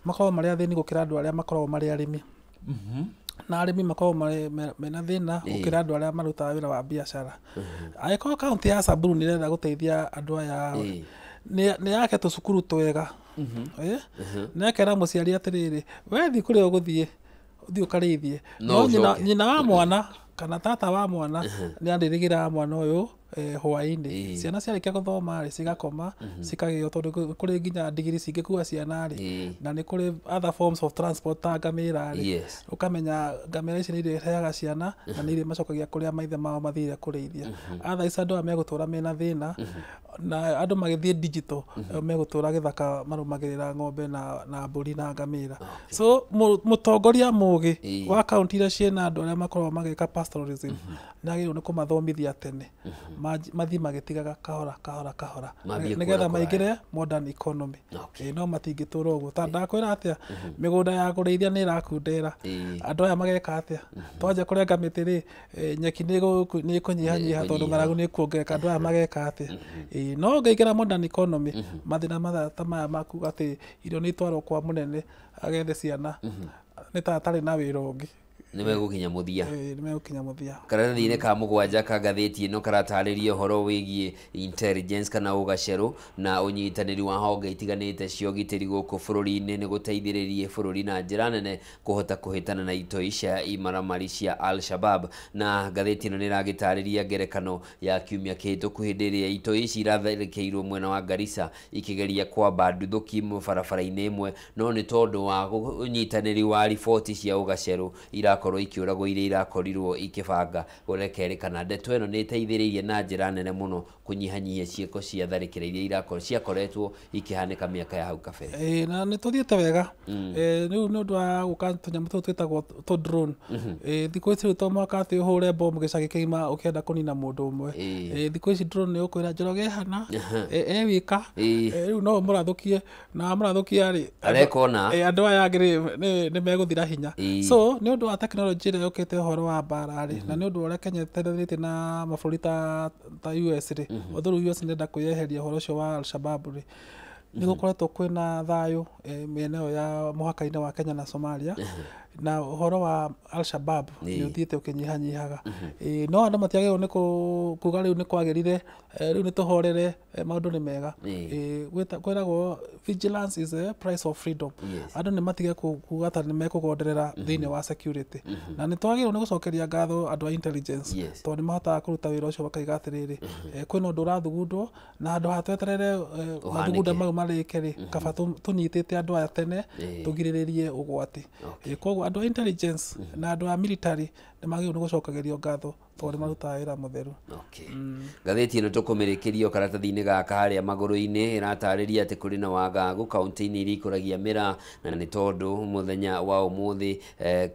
makoragwo marĩ athĩni gũkĩra andũ arĩa makoragwo marĩ arĩmi. Na arĩmi makoragwo mena thĩna gũkĩra andũ arĩa marutaga wĩra wa biacara. Angĩkorwo kaunti ya Samburu nĩ ĩrenda gũteithia andũ aya, nĩ yake tũcukuru twega, na ĩkera mũciari atĩrĩrĩ, we thiĩ kũrĩa ũgũthiĩ, ũthiĩ ũkarĩithie, no nyina wa mwana kana tata wa mwana nĩ arĩrĩgĩraga mwana ũyũ hwaĩ-inĩ. Ciana ciarĩkia gũthoma rĩ, cigakoma cikagĩo, tondũ kũrĩ nginya ndigiri cingĩkua ciana rĩ, na nĩ kũrĩ other forms of transport ta ngamĩra rĩ, ũkamenya ngamĩra ici nĩ irĩheaga ciana na nĩ irĩmacokagia kũrĩa maithe mao mathire kũrĩithia. Otherwise andũ aya megũtũra mena thĩna, na andũ magĩthiĩ digital megũtũra gĩthaka marũmagĩrĩra ng'ombe na mbũri na ngamĩra. So mũtongoria mũgĩ wa kaunti iria ciĩna andũ arĩa makoragwo magĩka pastoralism nĩ agĩrĩirwo nĩ kũmathomithia tene, mathiĩ magĩtigaga kahora kahora kahora nĩgetha maingĩre modern economy. No matingĩtũra ũguo. Ta ndakwĩra atĩa, mĩgũnda ya kũrĩithia nĩ ĩrakundera, andũ aya mageka atĩa? Twanjia kũrenga mĩtĩ rĩ, nyeki nĩ ĩkũnyihanyiha tondũ ng'aragu nĩ ĩkuongerereka, andũ aya mageka atĩa? No ũngĩingĩra modern economy, mathĩna ta maya makuga atĩ irio nĩ itwarwo kwa mũnene agethe ciana nĩ ta atarĩ na wĩra ũngĩ, nĩ megũkinya mũthia. Nĩ megũkinya mũthia. Karatathi-inĩ ka mũgwanja ka ngathĩti ĩno karatarĩria ũhoro wĩgiĩ intelligence kana ũgacerũ na ũnyitanĩri wa honge itiganĩte cia ũgitĩri gũkũ bũrũri-inĩ nĩ gũteithĩrĩrie bũrũri na njĩra nene kũhota kũhĩtana na itoi cia imaramari cia Al-Shabaab. Na ngathĩti ĩno nĩ ĩragĩtarĩria ngerekano ya kiumia kĩhĩtũku hĩndĩ ĩrĩa itoi ici iratharĩkĩirwo mwena wa Garissa ikĩgeria kwamba nduthũki barabara-inĩ ĩmwe, no nĩ tondũ wa ũnyitanĩri wa riboti cia ũgacerũ irakorwo ikĩũragwo iria irakorirwo ikĩbanga gũrekerĩkana. Ndeto ĩno nĩ ĩteithĩrĩirie na njĩra nene mũno kũnyihanyihia ciĩko cia tharĩkĩra iria irakorwo ciakoretwo ikĩhanĩka mĩaka ya hau kabere. Na nĩ tũthiĩte wega rĩu nĩ ũndũ wa gũka tũnyamũ tũtũ twĩtagwo tũ drone. Thikũ ici rĩu to mũhaka atĩ ũhũre bomu gĩcagi kĩgima ũkĩenda kũnina mũndũ ũmwe. Thikũ ici drone nĩ ũkwĩra Njoroge hana e wika, rĩu no ũmũrathũkie, na wamũrathũkia rĩ andũ aya angĩ nĩ megũthira hinya. So nĩ ũndũ wa tekinoronjĩ ĩrĩa yũkĩte ũhoro wa mbara rĩ, na nĩ ũndũ ũrĩa Kenya ĩteranĩtie na mabũrũri ta US rĩ, although US nĩrenda kwĩyeheria ũhoro ũcio wa Al-Shabaab rĩ, Nĩ gũkoretwo kwĩna thayũ mĩena ĩyo ya mũhaka-inĩ wa Kenya na Somalia, na ũhoro wa Al-Shabaab nĩ ũthiĩte ũkĩnyihanyihaga. No andũ matiagĩrĩirwo nĩ kuga rĩu nĩ kwagĩrire, rĩu nĩ tũhorere, maũndũ nĩ mega. Kwĩragwo vigilance is the price of freedom. Andũ nĩ matige kuga ta nĩ mekũgonderera thĩinĩ wa security, na nĩ twagĩrĩirwo nĩ gũcokeria ngatho andũ a intelligence, tondũ nĩ mahotaga kũruta wĩra ũcio makaiga atĩrĩrĩ, kwĩna ũndũ ũrathugundwo, na handũ ha tweterere mathugunda mau marĩke rĩ, kaba tũnyitĩte andũ aya tene tũgirĩrĩrie ũgwati. Koguo andũ a intelligence na andũ a military nĩ magĩrĩirwo nĩ gũcokagĩrio ngatho tondũ nĩ marutaga wĩra mũtheru. Ngathĩti ĩno tũkũmĩrĩkĩrio karatathi-inĩ gaka harĩa magũrũ-inĩ ĩratarĩria atĩ kũrĩ na wagagu kaunti-inĩ iria ikũragia mĩraa, na nĩ tondũ mũthenya wa ũmũthĩ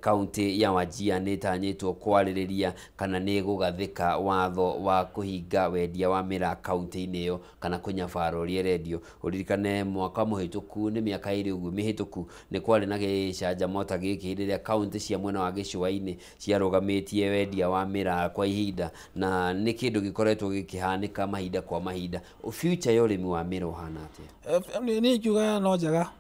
kaunti ya Wajir nĩ ĩtanyĩtwo kwarĩrĩria kana nĩ ĩgũgathĩka watho wa kũhinga wendia wa mĩraa kaunti-inĩ ĩyo kana kũnyabara ũrĩa ĩrendio. Ũririkane mwaka mũhĩtũku, nĩ mĩaka ĩrĩ ũguo mĩhĩtũku, nĩ kwarĩ na gĩcanjama ta gĩkĩ hĩndĩ ĩrĩa kaunti cia mwena wa gĩcũa-inĩ ciarũgamĩtie wendia wa mĩraa kwa ihinda, na nĩ kĩndũ gĩkoretwo gĩkĩhanĩka mahinda kwa mahinda. Future ya ũrĩmi wa mĩraa ũhana atĩa? Niĩ ingiuga no njega.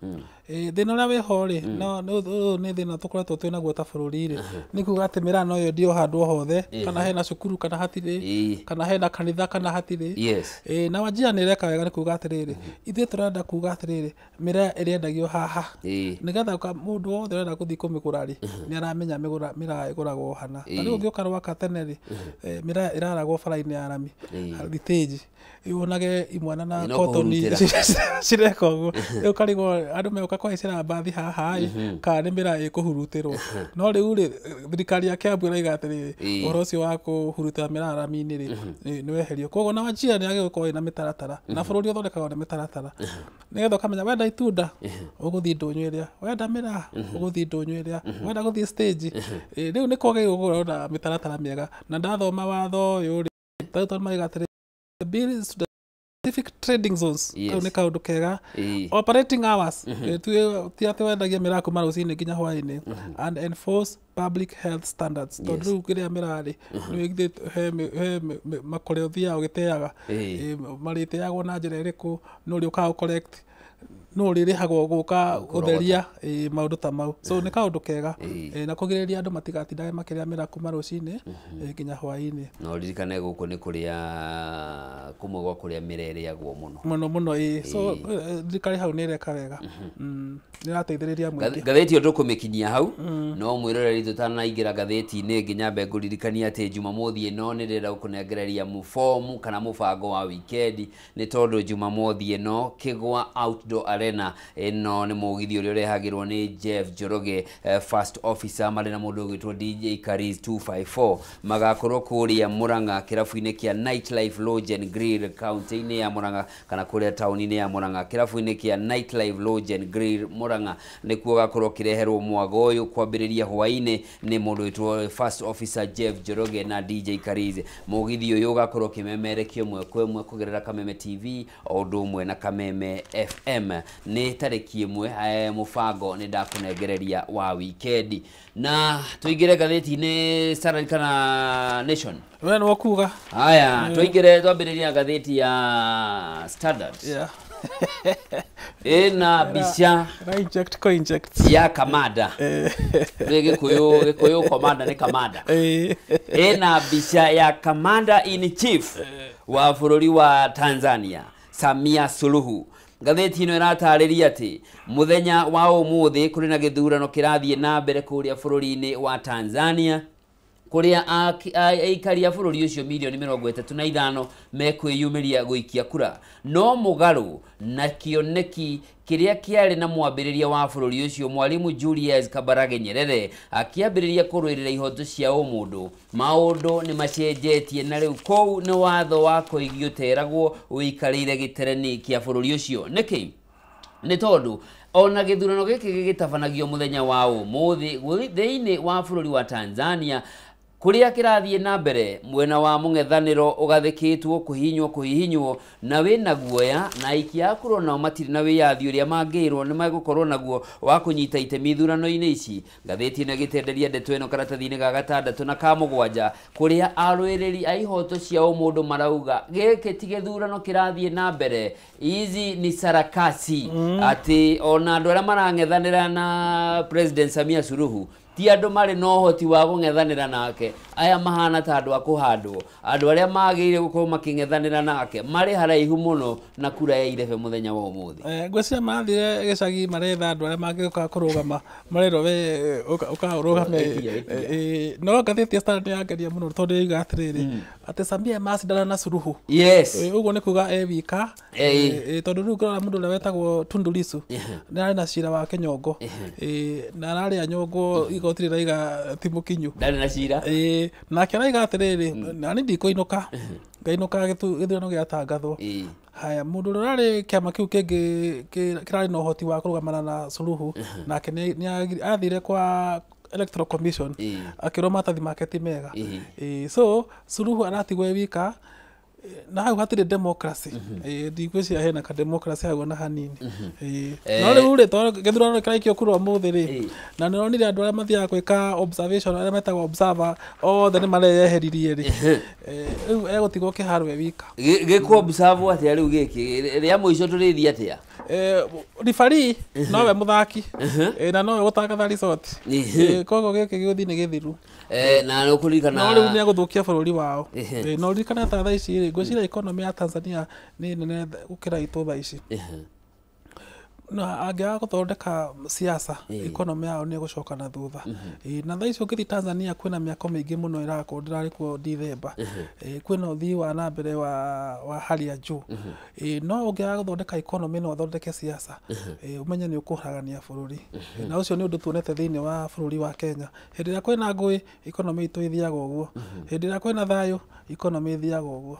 Thĩna ũrĩa wĩho rĩ, no ũyũ nĩ thĩna tũkoretwo twĩ naguo ta bũrũri rĩ, nĩ kuga atĩ mĩraa no yendio handũ o hothe, kana hena cukuru kana hatirĩ, kana hena kanitha kana hatirĩ. Na Wajir nĩ ĩreka wega nĩ kuga atĩrĩrĩ, ithuĩ tũrenda kuga atĩrĩrĩ, mĩraa ĩrĩendagio haha, nĩgetha mũndũ wothe ũrenda gũthiĩ kũmĩgũra rĩ, nĩ aramenya mĩraa ĩgũragwo hana. Ta rĩu ũngĩũka Rwaka tene rĩ, mĩraa ĩraragwo bara-inĩ ya rami thitĩnji, wonage imwana na kotoni cireka ũguo, rĩu ũkarigwo andũ megũka kũhaicĩra mbathi haha ĩ, kana nĩ mĩraa ĩkũhurutĩrwo. No rĩu rĩ, thirikari ya Kiambu ĩrauga atĩrĩrĩ, ũhoro ũcio wa kũhurutĩra mĩraa rami-inĩ rĩ, nĩ weherio. Koguo na Wajir nĩ yagĩrĩirwo gũkorwo ĩna mĩtaratara, na bũrũri ũthondekagwo nĩ mĩtaratara, nĩgetha ũkamenya wenda itunda ũgũthiĩ ndũnyũ ĩrĩa, wenda mĩraa ũgũthiĩ ndũnyũ ĩrĩa, wenda gũthiĩ stage. Rĩu nĩ kwagĩrĩirwo gũkorwo na mĩtaratara mĩega. Na ndathoma watho ũyũ rĩ, tondũ marauga atĩrĩrĩ, the bill is to the specific trading zones. Kau nĩ kaũndũ kega. Operating hours, ti atĩ wendagia mĩraa kuma rũcinĩ nginya hwaĩ-inĩ, and enforce public health standards. Tondũ rĩu kĩrĩa mĩraa rĩ, nĩ he makore ũthiaga ũgĩteaga, marĩteagwo na njĩra ĩrĩkũ, nũ ũrĩ ũkaga gũ-collect, nũ ũrĩrĩhagwo gũka gũtheria, maũndũ ta mau. So nĩ kaũndũ kega, na kũgirĩrĩria andũ matigatindage makĩrĩa mĩraa kuma rũcinĩ nginya hwaĩ-inĩ. Na ũririkane gũkũ nĩ kũrĩa kũmwe gwa kũrĩa mĩraa ĩrĩagwo mũno mũno mũno. So thirikari hau nĩ ĩreka wega, nĩ ĩrateithĩrĩria mũingĩ. Ngathĩti ĩyo tũkũmĩkinyia hau, no mwĩroreri tũtanaingĩra ngathĩti-inĩ ĩngĩ nyambe ngũririkanie atĩ Jumamothi ĩno nĩ ndĩrenda gũkũnengereria mũbomu kana mũbango wa wikendi, nĩ tondũ Jumamothi ĩno Kĩgwa Outdoor Arena ĩno nĩ mũgithi ũrĩa ũrehagĩrwo nĩ Jeff Njoroge, first officer, marĩ na mũndũ ũgwĩtwo DJ Karis 254, magakorwo kũrĩa Murang'a kĩrabu-inĩ kĩa Nightlife Lodge and Grill kaunti-inĩ ya Murang'a, kana kũrĩa taũni-inĩ ya Murang'a, kĩrabu-inĩ kĩa Nightlife Lodge and Grill Murang'a nĩkuo gakorwo kĩreherwo mwago ũyũ kwambĩrĩria hwaĩ-inĩ nĩ mũndũ wĩtwo first officer Jeff Njoroge na DJ Karis. Mũgithi ũyũ ũgakorwo ũkĩmemerekio ĩmwe kwa ĩmwe kũgerera Kameme TV o ũndũ ũmwe na Kameme FM. Nĩ tarĩki ĩmwe, mũbango nĩ ndakũnengereria wa wikendi. Na tũingĩre ngathĩti-inĩ Standard kana Nation? We nĩ ũkuga. Haya, tũingĩre twambĩrĩria ngathĩti ya Standard. Ĩna mbica inject ko inject ya kamanda. Nĩ Gĩkũyũ komanda nĩ kamanda. Ĩna mbica ya kamanda in chief wa bũrũri wa Tanzania Samia Suluhu. Ngathĩti ĩno ĩratarĩria atĩ mũthenya wa ũmũthĩ kũrĩ na gĩthurano kĩrathiĩ na mbere kũrĩa bũrũri-inĩ wa Tanzania, kũrĩa aikari a bũrũri ũcio mirioni 35 mekwĩyumĩria gũikia kura. No mũgarũ na kĩoneki kĩrĩa kĩarĩ na mwambĩrĩria wa bũrũri ũcio Mwalimu Julius Kambarage Nyerere akĩambĩrĩria kũrũĩrĩra ihoto cia ũmũndũ, maũndũ nĩ macenjetie na rĩu kũu nĩ watho wa koigi ũteragwo ũikarĩire gĩtereni kĩa bũrũri ũcio. Nĩkĩ? Nĩ tondũ ona gĩthurano gĩkĩ gĩgĩtabanagio mũthenya wa ũmũthĩ thĩinĩ wa bũrũri wa Tanzania, Kuria kĩrathiĩ na mbere mwena wa mũng'ethanĩro ũgathĩkĩtwo kũhihinywo na wĩna guoya na aikia a kura nao matirĩ na wĩyathi ũrĩa mangĩrwo nĩ megũkorwo naguo wa kũnyita itemi ithurano-inĩ ici. Ngathĩti ĩno ĩgĩtenderia ndeto ĩno karatathi-inĩ ga 6 na ka 7 kũrĩa arũĩrĩri a ihoto cia ũmũndũ marauga gĩkĩ ti gĩthurano kĩrathiĩ na mbere, izi ni sarakasi. Atĩ ona andũ arĩa marang'ethanĩra na President Samia Suluhu ti andũ marĩ na ũhoti wa kũng'ethanĩra nake, aya mahana ta andũ a kũhandwo, andũ arĩa magĩrĩire gũkorwo makĩng'ethanĩra nake marĩ haraihu mũno na kura ya irebe mũthenya wa ũmũthĩ. Ngwĩciria marathire gĩcagi maretha andũ arĩa mangĩũka kũrũgama, marerwo we ũka ũrũgame. No ngathĩti ya Standard nĩyangeria mũno tondũ yoiga atĩrĩrĩ atĩ Samia macindana na Suluhu. Yes. Ũguo nĩ kuga e wika, tondũ rĩu ngĩrora mũndũ ũrĩa wetagwo Tundu Lissu nĩ arĩ na cira wa kĩnyongo, na ararĩa nyongo igoti rĩraiga ti mũkinyu, ndarĩ na cira. Nake araiga atĩrĩrĩ nani ndikũinũka, ngainũka gĩthurano gĩatangathwo. Haya, mũndũ ũrĩa ũrarĩ kĩama kĩu kĩngĩ kĩrarĩ na ũhoti wa kũrũgamana na Suluhu nake nĩ athire kwa Electoral Commission akĩrwo maratathi make ti mega. So Suluhu aratigwo e wika na hau hatirĩ democracy. Ndigwĩciria hena ka democracy hau ona hanini. No rĩu rĩ, tondũ gĩthurano kĩraikio kura ũmũthĩ rĩ, na nĩronire andũ arĩa mathiaga gwĩka observation, arĩa metagwo observer othe nĩ mareyeheririe rĩ, rĩu egũtigwo kĩharo e wika. Gĩkũ observe atĩa rĩu gĩkĩ rĩa mũico tũrĩthiĩ atĩa? Referee nowe mũthaki na nowe gũtangatha result, koguo gĩkĩ gĩgũthiĩ nĩ gĩthiru. Na nĩũkũririkana no rĩu nĩegũthũkia bũrũri wao. Na ũririkane ta thaa ici rĩ, ngwĩciria economy ya Tanzania nĩ nene gũkĩra itũ thaa ici. No angĩaga gũthondeka siasa, economy yao nĩ ĩgũcoka na thutha. Na thaa ici ũngĩthiĩ Tanzania kwĩna mĩako mĩingĩ mũno ĩrakwo, ndĩrarĩ kuo Dithemba, kwĩna ũthii wa na mbere wa hali ya juu. No ũngĩaga gũthondeka economy no ũthondeke siasa, ũmenye nĩ ũkũharagania bũrũri. Na ũcio nĩ ũndũ tuonete thĩinĩ wa bũrũri wa Kenya. Hĩndĩ ĩrĩa kwĩna ngũĩ, economy itũ ĩthiaga ũguo. Hĩndĩ ĩrĩa kwĩna thayũ, economy ĩthiaga ũguo.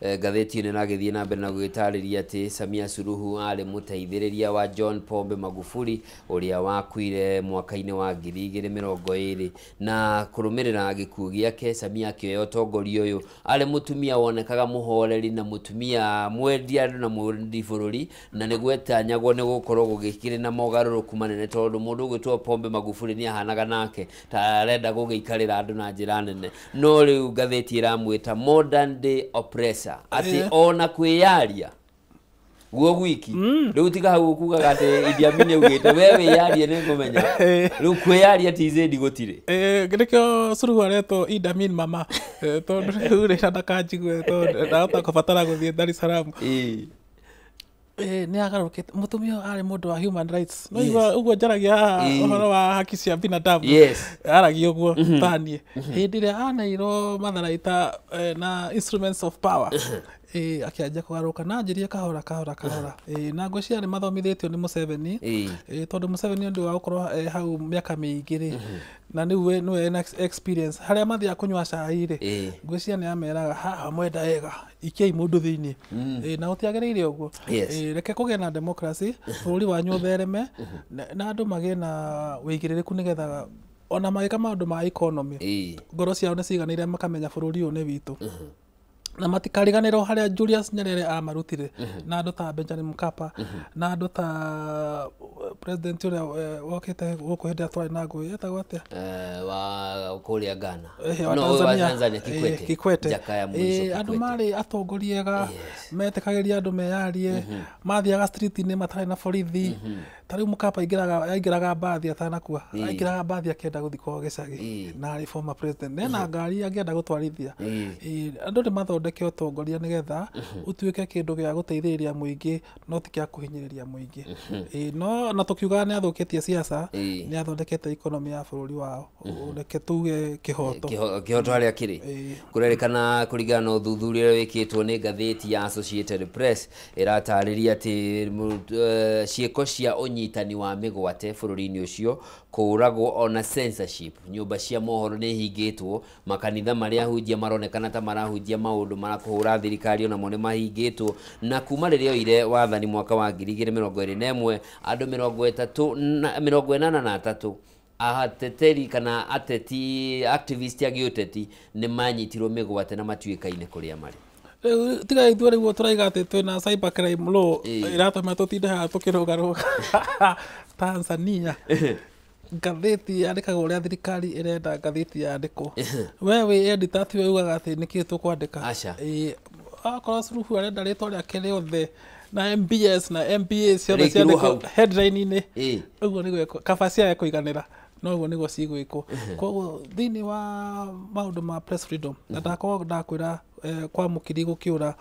Ngathĩti ĩno ĩragĩthiĩ na mbere na gũgĩtarĩria atĩ Samia Suluhu arĩ mũteithĩrĩria wa John Pombe Magufuli ũrĩa wakuire mwaka-inĩ wa 2020, na kũrũmĩrĩra gĩkuũ gĩake Samia akĩoya ũtongoria ũyũ. Arĩ mũtumia wonekaga mũhoreri na mũtumia mwendi andũ na mwendi bũrũri, na nĩ gwetanyagwo nĩ gũkorwo gũgĩkĩrĩ na mogarũrũku manene tondũ mũndũ ũgwĩtwo Pombe Magufuli nĩ ahanaga nake ta arenda gũgĩikarĩra andũ na njĩra nene. No rĩu ngathĩti ĩramwĩta modern day oppressor, atĩ ona kwĩyaria guo gwiki rĩu tiga hau ũkugaga atĩ Idi Amin augĩte we wĩyarie nĩ ngũmenya, rĩu kwĩyaria TZ gũtirĩ. Nĩkĩo Suluhu aretwo Idi Amin mama, tondũ rĩu rĩ ndakanjigue tondũ ndahota kũbatara gũthiĩ Dar es Salaam. Nĩ agarũrũkĩte. Mũtumia ũyũ arĩ mũndũ wa human rights. No ũguo njaragia ũhoro wa haki cia binadamu, aragia ũguo taniĩ. Hĩndĩ ĩrĩa aneirwo matharaita na instruments of power, akĩanjia kũgarũrũka na anjirie kahora kahora kahora. Na ngwĩciria nĩ mathomithĩtio nĩ Museveni, tondũ Museveni ũndũ wa gũkorwo hau mĩaka mĩingĩ rĩ, na nĩwe ena experience harĩa mathiaga kũnyua cai rĩ, ngwĩciria nĩ ameraga haha mwenda wega ikiai mũndũ thĩinĩ. Na gũtiagĩrĩire ũguo. Reke kũgĩe na democracy, bũrũri wanyu ũthereme na andũ magĩe na wĩigĩrĩrĩku nĩgetha ona magĩka maũndũ ma economy ngoro ciao nĩ ciganĩire, makamenya bũrũri ũyũ nĩ witũ. Na matikariganĩrwo harĩa Julius Nyerere amarutire, na andũ ta Benjamin Mkapa, na andũ ta president ũrĩa wokĩte gũkũ hĩndĩ ĩrĩa twarĩ na ngũĩ, etagwo atĩa? Wa kũrĩa Ghana. Wa Tanzania, Kikwete. Jakaya Mrisho Kikwete. Andũ marĩ atongoria ega, metĩkagĩria andũ meyarie, mathiaga street-inĩ matarĩ na borithi. Ta rĩu Mkapa aingĩraga mbathi atanakua, aingĩraga mbathi akĩenda gũthiĩ kwao gĩcagi, na arĩ former president, ena ngari angĩenda gũtwarithia. Andũ nĩ mathondeke ũtongoria nĩgetha ũtuĩke kĩndũ gĩa gũteithĩrĩria mũingĩ, no ti kĩa kũhinyĩrĩria mũingĩ. No na tũkiugaga nĩ athũkĩtie siasa, nĩ athondekete economy ya bũrũri wao. Reke tuge kĩhoto. Kĩhoto harĩa kĩrĩ. Kũrerĩkana kũringana na ũthuthuria ũrĩa wĩkĩtwo nĩ ngathĩti ya Associated Press ĩratarĩria atĩ ciĩko cia ũnyitani wa mĩgwate bũrũri-inĩ ũcio, kũũragwo ona censorship, nyũmba cia mohoro nĩ ihingĩtwo, makanitha marĩa ahunjia maronekana ta marahunjia maũndũ ma kũhũra thirikari onamo nĩ mahingĩtwo, na kuma rĩrĩa oire wathani mwaka wa 2021 andũ 83 Ateteri kana ateti, activist a gĩũteti nĩ manyitirwo mĩgwate na matuĩkaine kũrĩa marĩ. Rĩu tiga ithuĩ rĩu tũraiga atĩ twĩna cyber crime law ĩratũma tũtinde haha tũkĩrũgarũga. Tanzania ngathĩti yandĩkagwo ũrĩa thirikari ĩrenda ngathĩti yandĩkwo. We wĩ editor, tiwe ugaga atĩ nĩkĩĩ tũkwandĩka. Aca. Ĩĩ, akorwo Suluhu arenda rĩtwa rĩake rĩothe na MBS na MBA ciothe Rĩkĩrwo ciandĩkwo hau. Headline-inĩ, ũguo nĩguo kaba ciage kũiganĩra, no ũguo nĩguo cigwĩkwo. Koguo thĩinĩ wa maũndũ ma press freedom, na ndakorwo ndakwĩra kwa mũkiri gũkĩũra,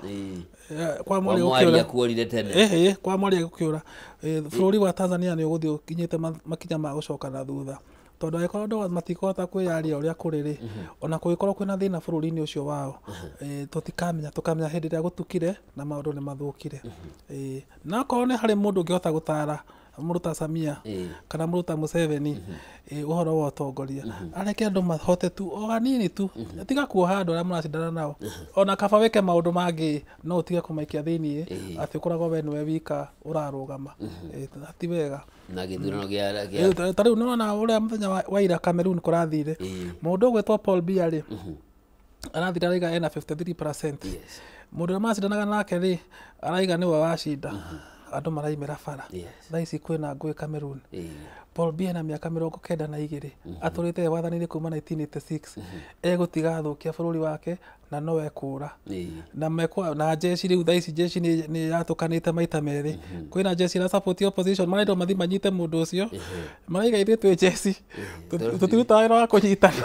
kwa kwa mwaria mwaria gũkĩũra kuorire tene. Ĩhĩ, kwa mwaria gũkĩũra, bũrũri wa Tanzania nĩ ũgũthiĩ ũkinyĩte makinya ma gũcoka na thutha, tondũ angĩkorwo andũ matikũhota kwĩyaria ũrĩa kũrĩ rĩ, ona kũngĩkorwo kwĩna thĩna bũrũri-inĩ ũcio wao, tũtikamenya, tũkamenya hĩndĩ ĩrĩa gũtukire na maũndũ nĩ mathũkire. Na akorwo nĩ harĩ mũndũ ũngĩhota gũtara mũndũ ta Samia kana mũndũ ta Museveni, ũhoro wa ũtongoria, areke andũ mahote tu o hanini tu, tiga kuoha andũ arĩa mũracindana nao. Ona kaba wĩke maũndũ mangĩ, no ũtige kũmaikia thĩiniĩ atĩ ũkoragwo we nĩwe wika ũrarũgama. Ti wega. Na gĩthurano gĩa Ta rĩu nĩwona ũrĩa mũthenya wa ira Cameroon kũrathire. Mũndũ ũgwĩtwo Paul Biya rĩ, arathire araiga ena 53%. Mũndũ ũrĩa maracindanaga nake rĩ, araiga nĩwe wacinda. Andũ maraimĩra bara. Thaa ici kwĩna ngũĩ Cameroon. Paul Biya na mĩaka 92, atũrĩte wathani-inĩ kuma 1986, egũtiga athũkia bũrũri wake na no ekũra. Na mekwa na jeshi rĩu thaa ici jeshi nĩ yatũkanĩte maita merĩ. Kwĩna jeshi ĩra support opposition, marendwo mathiĩ manyite mũndũ ũcio. Maraiga ithuĩ twĩ jeshi, tũtirutaga wĩra wa kũnyitana.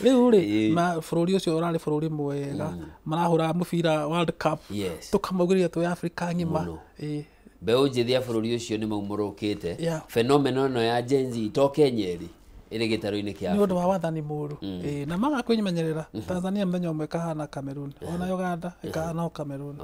Rĩu rĩ, na bũrũri ũcio ũrarĩ bũrũri mwega, marahũra mũbira World Cup, tũkamaugĩrĩria twĩ Afrika ng'ima. Mũno. Mbeũ njĩthĩ ya bũrũri ũcio nĩ maumũrũkĩte. Phenomenon ĩno ya Gen Z to Kenya ĩrĩ ĩrĩ gĩtarũ-inĩ kĩa Nĩ ũndũ wa wathani mũũru. Ĩĩ, na maga kwĩmenyerera, Tanzania mũthenya ũmwe ĩkahana Cameroon, ona Uganda ĩkahana o Cameroon.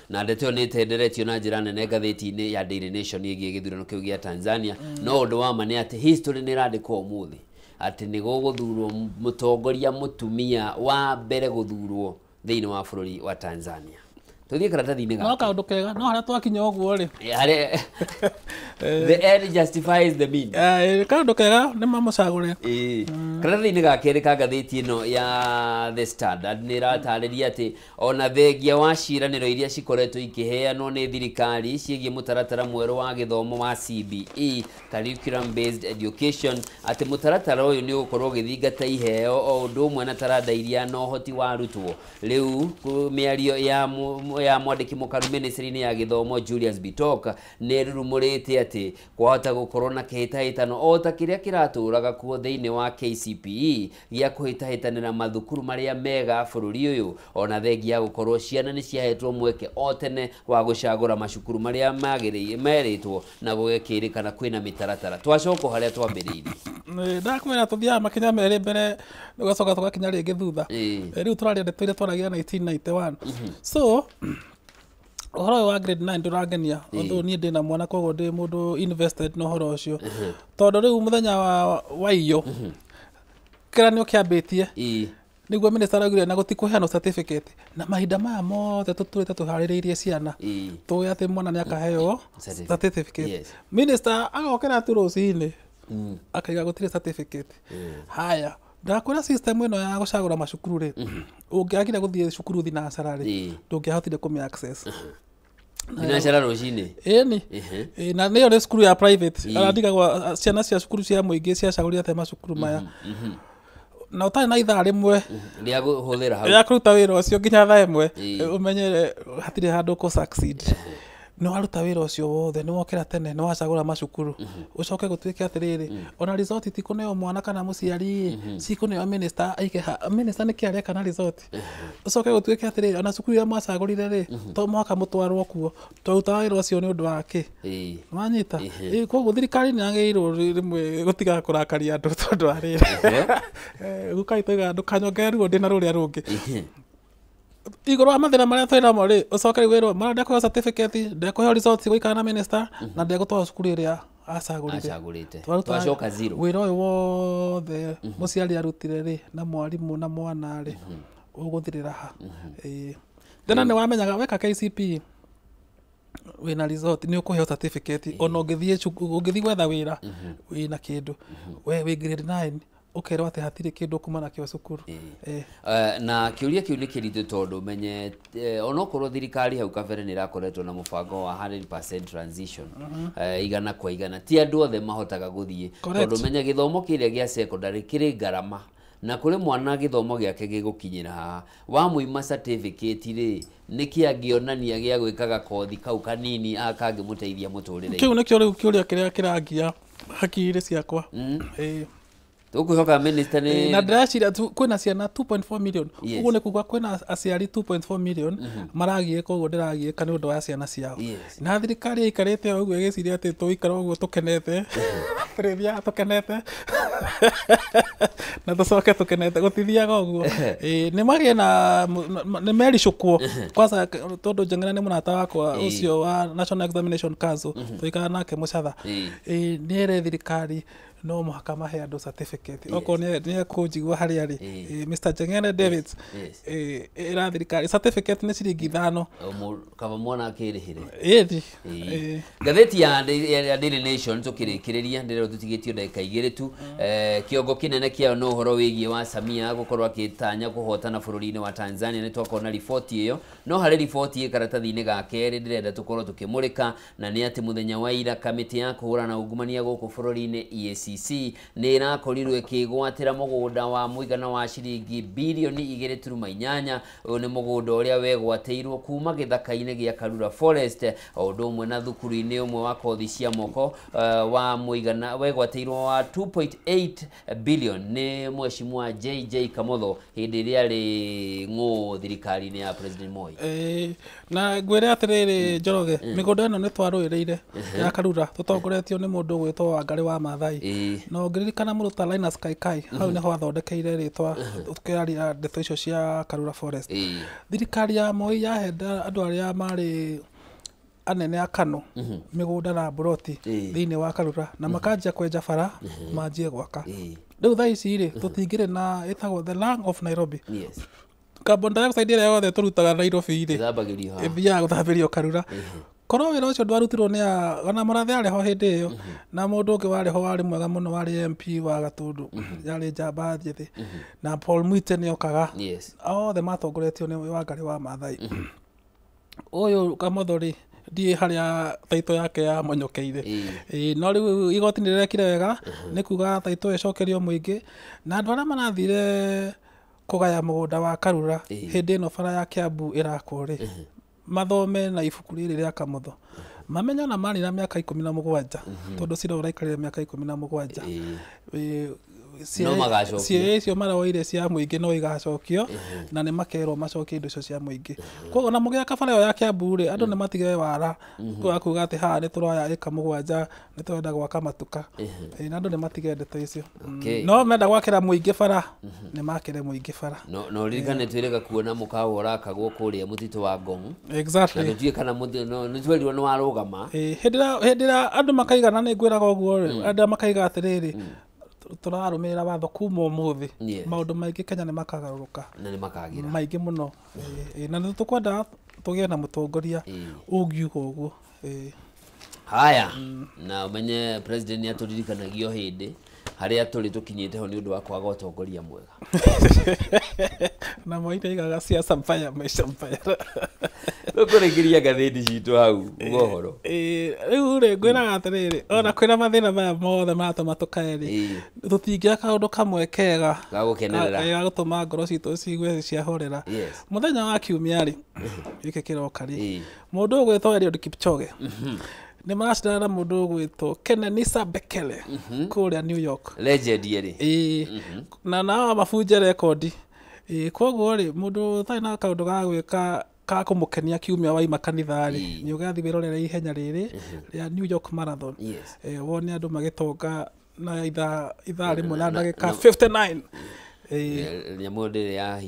Na ndeto ĩyo nĩ ĩtenderetio na njĩra nene ngathĩti-inĩ ya Daily Nation ĩgiĩ gĩthurano kĩu gĩa Tanzania. No ũndũ wa ma nĩ atĩ history nĩ ĩrandĩkwo ũmũthĩ atĩ nĩ gũgũthurwo mũtongoria mũtumia wa mbere gũthurwo thĩinĩ wa bũrũri wa Tanzania. Tũthiĩ karatathi-inĩ No gaka. kaũndũ kega, no harĩa twakinya ũguo rĩ, Harĩa the end justifies the means. Kaũndũ kega nĩ mamũcagũre. Ĩĩ. Karatathi-inĩ ga kerĩ ka ngathĩti ĩno ya The Standard nĩ ĩratarĩria atĩ ona thengia wa ciĩranĩro iria cikoretwo ikĩheanwo nĩ thirikari ciĩgiĩ mũtaratara mwerũ wa gĩthomo wa CBE, Curriculum Based Education, atĩ mũtaratara ũyũ nĩ ũgũkorwo ũgĩthingata iheo o ũndũ ũmwe na taranda iria na ũhoti wa arutwo. Rĩu mĩario ya mwandĩki mũkaru ministry-inĩ ya gĩthomo Julius Bitok nĩ ĩrurumũrĩte atĩ kwahota gũkorwo na kĩhĩtahĩtano o ta kĩrĩa kĩratũraga kuo thĩinĩ wa KCPE gĩa kũhĩtahĩtanĩra mathukuru marĩa mega bũrũri ũyũ, ona thengia ya gũkorwo ciana nĩ ciahetwo mweke o tene wa gũcagũra macukuru marĩa magĩrĩire merĩtwo na gũgĩkĩrĩkana kwĩna mĩtaratara. Twacoka o harĩa twambĩrĩirie. Ndakwĩra tũthiaga makinya merĩ mbere, tũgacoka tũgakinya rĩngĩ thutha. Rĩu tũraria ndeto iria twaragia 1991. So ũhoro ũyũ wa grade 9 ndũrangenia, although niĩ ndĩna mwana, koguo ndĩ mũndũ invested na ũhoro ũcio, tondũ rĩu mũthenya wa waiyo kĩgeranio kĩambĩtie, nĩguo minister araugire na gũtikũheanwo certificate, na mahinda maya mothe tũtũrĩte tũharĩrĩirie ciana tũĩ atĩ mwana nĩ akaheo Certificate. certificate. Minister agokĩra tu rũcinĩ akaiga gũtirĩ certificate. Haya, ndakwĩra system ĩno ya gũcagũra macukuru rĩ, ũngĩagire gũthiĩ cukuru thinacara rĩ, ndũngĩahotire kũmĩ access. Thinacara rũcinĩ. Ĩni. Ĩĩ, na nĩyo nĩ cukuru ya private. Arandigagwo ciana cia cukuru cia mũingĩ ciacagũrire atĩa macukuru maya na ũtarĩ na ithaa rĩmwe rĩa kũhũthĩra hau rĩa kũruta wĩra ũcio nginya thaa 1, ũmenyere hatirĩ handũ ũkũ succeed. Nĩ waruta wĩra ũcio wothe, nĩ wokĩra tene, nĩ wacagũra macukuru, ũcoke gũtuĩke atĩrĩrĩ, ona result ti kũneo mwana kana mũciari, cikũneo minister aige ha. Minister nĩkĩ areka na result? Ũcoke gũtuĩke atĩrĩrĩ, ona cukuru iria mwacagũrire rĩ, to mũhaka mũtwarwo kuo. Twarutaga wĩra ũcio nĩ ũndũ wa kĩ? Wanyita? Ĩĩ, koguo thirikari nĩ yagĩrĩirwo rĩmwe gũtiga kũrakaria andũ, tondũ wa rĩrĩ, guka witũ oigaga ndũkanyongere ruo ndĩna rũrĩa rũngĩ. Igũrũ wa mathĩna marĩa twĩ namo rĩ, ũcoke rĩu wĩrwo mwana ndekũheo certificate, ndekũheo results, gũikara na minister na ndegũtwarwo cukuru ĩrĩa acagũrire. Acagũrĩte. Twaruta Twacoka zero. Wĩra ũyũ wothe mũciari arutire rĩ, na mwarimũ na mwana rĩ, ũgũthirĩra ha? Ĩĩ. Tena nĩ wamenyaga weka KCPE Wĩna result nĩ ũkũheo certificate, ona ũngĩthiĩ ũngĩthiĩ gwetha wĩra wĩna kĩndũ. We wĩ grade 9 ũkerwo atĩ hatirĩ kĩndũ kuma nakĩo cukuru. Na kĩũria kĩu nĩ kĩritũ tondũ menye onokorwo thirikari hau kabere nĩ ĩrakoretwo na mũbango wa 100% transition, 100%, ti andũ othe mahotaga gũthiĩ, tondũ menye gĩthomo kĩrĩa gĩa secondary kĩrĩ ngarama, na kũrĩ mwana gĩthomo gĩake gĩgũkinyĩra haha wamũima certificate rĩ, nĩkĩ angĩonania gĩa gwĩkaga kothi kau kanini kangĩmũteithia mũtũrĩre? Kĩu nĩkĩo rĩu kĩũria kĩrĩa kĩrangia hakiri ciakwa. Tũkwĩhoka minister nĩ Na ndĩreciria kwĩna ciana 2.4 million, ũguo nĩ kuga kwĩna aciari 2.4 million maragiĩka ũguo ndĩragiĩka nĩ ũndũ wa ciana ciao. Na thirikari ĩikarĩte o ũguo ĩgĩciria atĩ tũikara ũguo tũkenete, tũrĩthiaga tũkenete na tũcoke tũkenete, gũtithiaga ũguo. Nĩ magĩe na nĩ mericũkwo kwanza, tondũ Njeng'ere nĩ mũrata wakwa ũcio wa National Examination Council, tũikara nake mũcatha. Nĩ ere thirikari no mũhaka mahe andũ certificate. Okorwo nĩ ekũnjigua harĩa arĩ, Mr. Njeng'ere David, ĩra thirikari certificate nĩ ciringi 5. Kaba mwana akĩrĩhĩre. Ĩthi. Ngathĩti ya Daily Nation tũkĩrĩkĩrĩria, ndĩrerwo tũtigĩtio ndagĩka 2 tu. Kĩongo kĩnene kĩayo nĩ ũhoro wĩgiĩ wa Samia gũkorwo akĩtanya kũhotana bũrũri-inĩ wa Tanzania. Nĩ twakorwo na riboti ĩyo, no harĩ riboti ĩ karatathi-inĩ ga kerĩ ndĩrenda tũkorwo tũkĩmũrĩka, na nĩ atĩ mũthenya wa ira kamĩtĩ ya kũhũrana na ungumania gũkũ bũrũri-inĩ EACC nĩ ĩrakorirwo ĩkĩgwatĩra mũgũnda wa mũigana wa ciringi birioni 2.8. Ũyũ nĩ mũgũnda ũrĩa wegwatĩirwo kuma gĩthaka-inĩ gĩa Karura Forest, o ũndũ ũmwe na thukuru-inĩ ũmwe wa kothi cia moko, wa mũigana wegwatĩirwo wa 2.8 billion nĩ mheshimiwa JJ Kamotho hĩndĩ ĩrĩa arĩ ng'ũ thirikari-inĩ ya President Moi. Na ngwĩre atĩrĩrĩ Njoroge, mĩgũnda ĩno nĩ twarũĩrĩire ya Karura tũtongoretio nĩ mũndũ ũgwĩtwo Wangarĩ wa Maathai. Na ũngĩririkana mũndũ ta Linus Kaikai, hau nĩho athondekeire rĩtwa tũkĩaria ndeto icio cia Karura Forest. Thirikari ya Moi yahenda andũ arĩa marĩ anene a KANU mĩgũnda na mburoti thĩinĩ wa Karura, na makanjia kwenja bara manjie gwaka. Rĩu thaa ici rĩ, tũtingĩrĩ na ĩtagwo the lung of Nairobi. Carbon dioxide ĩrĩa yothe tũrutaga Nairobi rĩ, ĩthiaga gũthambĩrio Karura. Korwo wĩra ũcio ndwarutirwo nĩ ona mũrathe arĩ ho hĩndĩ ĩyo, na mũndũ ũngĩ warĩ ho warĩ mwega mũno warĩ MP wa Gatũndũ, yarĩ njamba njĩthĩ, na Paul Mwite nĩokaga. Othe matongoretio nĩ Wangarĩ wa Maathai. Ũyũ Kamotho rĩ, ndiĩ harĩa taito yake yamonyokeire. No rĩu igoti nĩ rĩrekire wega, nĩ kuga taito ĩcokerio mũingĩ, na andũ arĩa marathire kũgaya mũgũnda wa Karura hĩndĩ ĩno bara ya Kiambu ĩrakwo rĩ, mathome na ibuku rĩrĩ rĩa Kamotho, mamenye ona marĩ na mĩaka 17, tondũ cira ũraikarire mĩaka 17. Ciĩ icio maroire cia mũingĩ no igacokio, na nĩ makerwo macokie indo icio cia mũingĩ. Koguo ona mũgĩaka bara ĩyo ya Kiambu rĩ, andũ nĩ matige wara wa kuga atĩ haha nĩ tũroya ĩka 7 nĩ tũrenda gwaka matuka. Na andũ nĩ matige ndeto icio. No menda gwakĩra mũingĩ bara, nĩ makĩre mũingĩ bara. No ririkane twĩrĩga kuona mũkawa ũrakagwo kũrĩa mũtitũ wa Ngong. Exactly. Na tũtiũĩ kana nĩ twerirwo nĩ warũgama. Hĩndĩ ĩrĩa andũ makaigana, nĩ ngwĩraga ũguo rĩ, andũ makaiga atĩrĩrĩ, tũrarũmĩrĩra watho kuma ũmũthĩ. Maũndũ maingĩ Kenya nĩ makagarũrũka. Na nĩ makagĩra. Maingĩ mũno. Na nĩ tũkwenda tũgĩe na mũtongoria ũngiuga ũguo. Haya, na ũmenye president nĩ atũririkanagio hĩndĩ harĩa tũrĩ tũkinyĩte ho nĩ ũndũ wa kwaga ũtongoria mwega. Na Moi nĩaigaga siasa mbaya maisha mbaya. Tũkũrĩkĩria ngathĩti citũ hau ũhoro. Rĩu rĩ, ngwĩraga atĩrĩrĩ, ona kwĩna mathĩna maya mothe maratũma tũkae rĩ, tũtingĩaka kaũndũ kamwe kega ga gũkenerera, ga gũtũma ngoro citũ ciigue ciahorera. Mũthenya wa kiumia rĩ, gĩkĩ kĩroka rĩ, mũndũ ũgwĩtwo Eliud Kipchoge nĩ maracindana na mũndũ ũgwĩtwo Kenenisa Bekele kũrĩa New York. Legend yerĩ. Na nao mabunje rekondi. Koguo rĩ, mũndũ ũtarĩ na kaũndũ ga gwĩka ka kũmũkenia kiumia waima kanitha rĩ, nĩ ũgathiĩ wĩrorere ihenya rĩrĩ rĩa New York Marathon. Wone andũ magĩtonga na ithaa 1 na ndagĩka 59. Nyamũ ndĩrĩ ya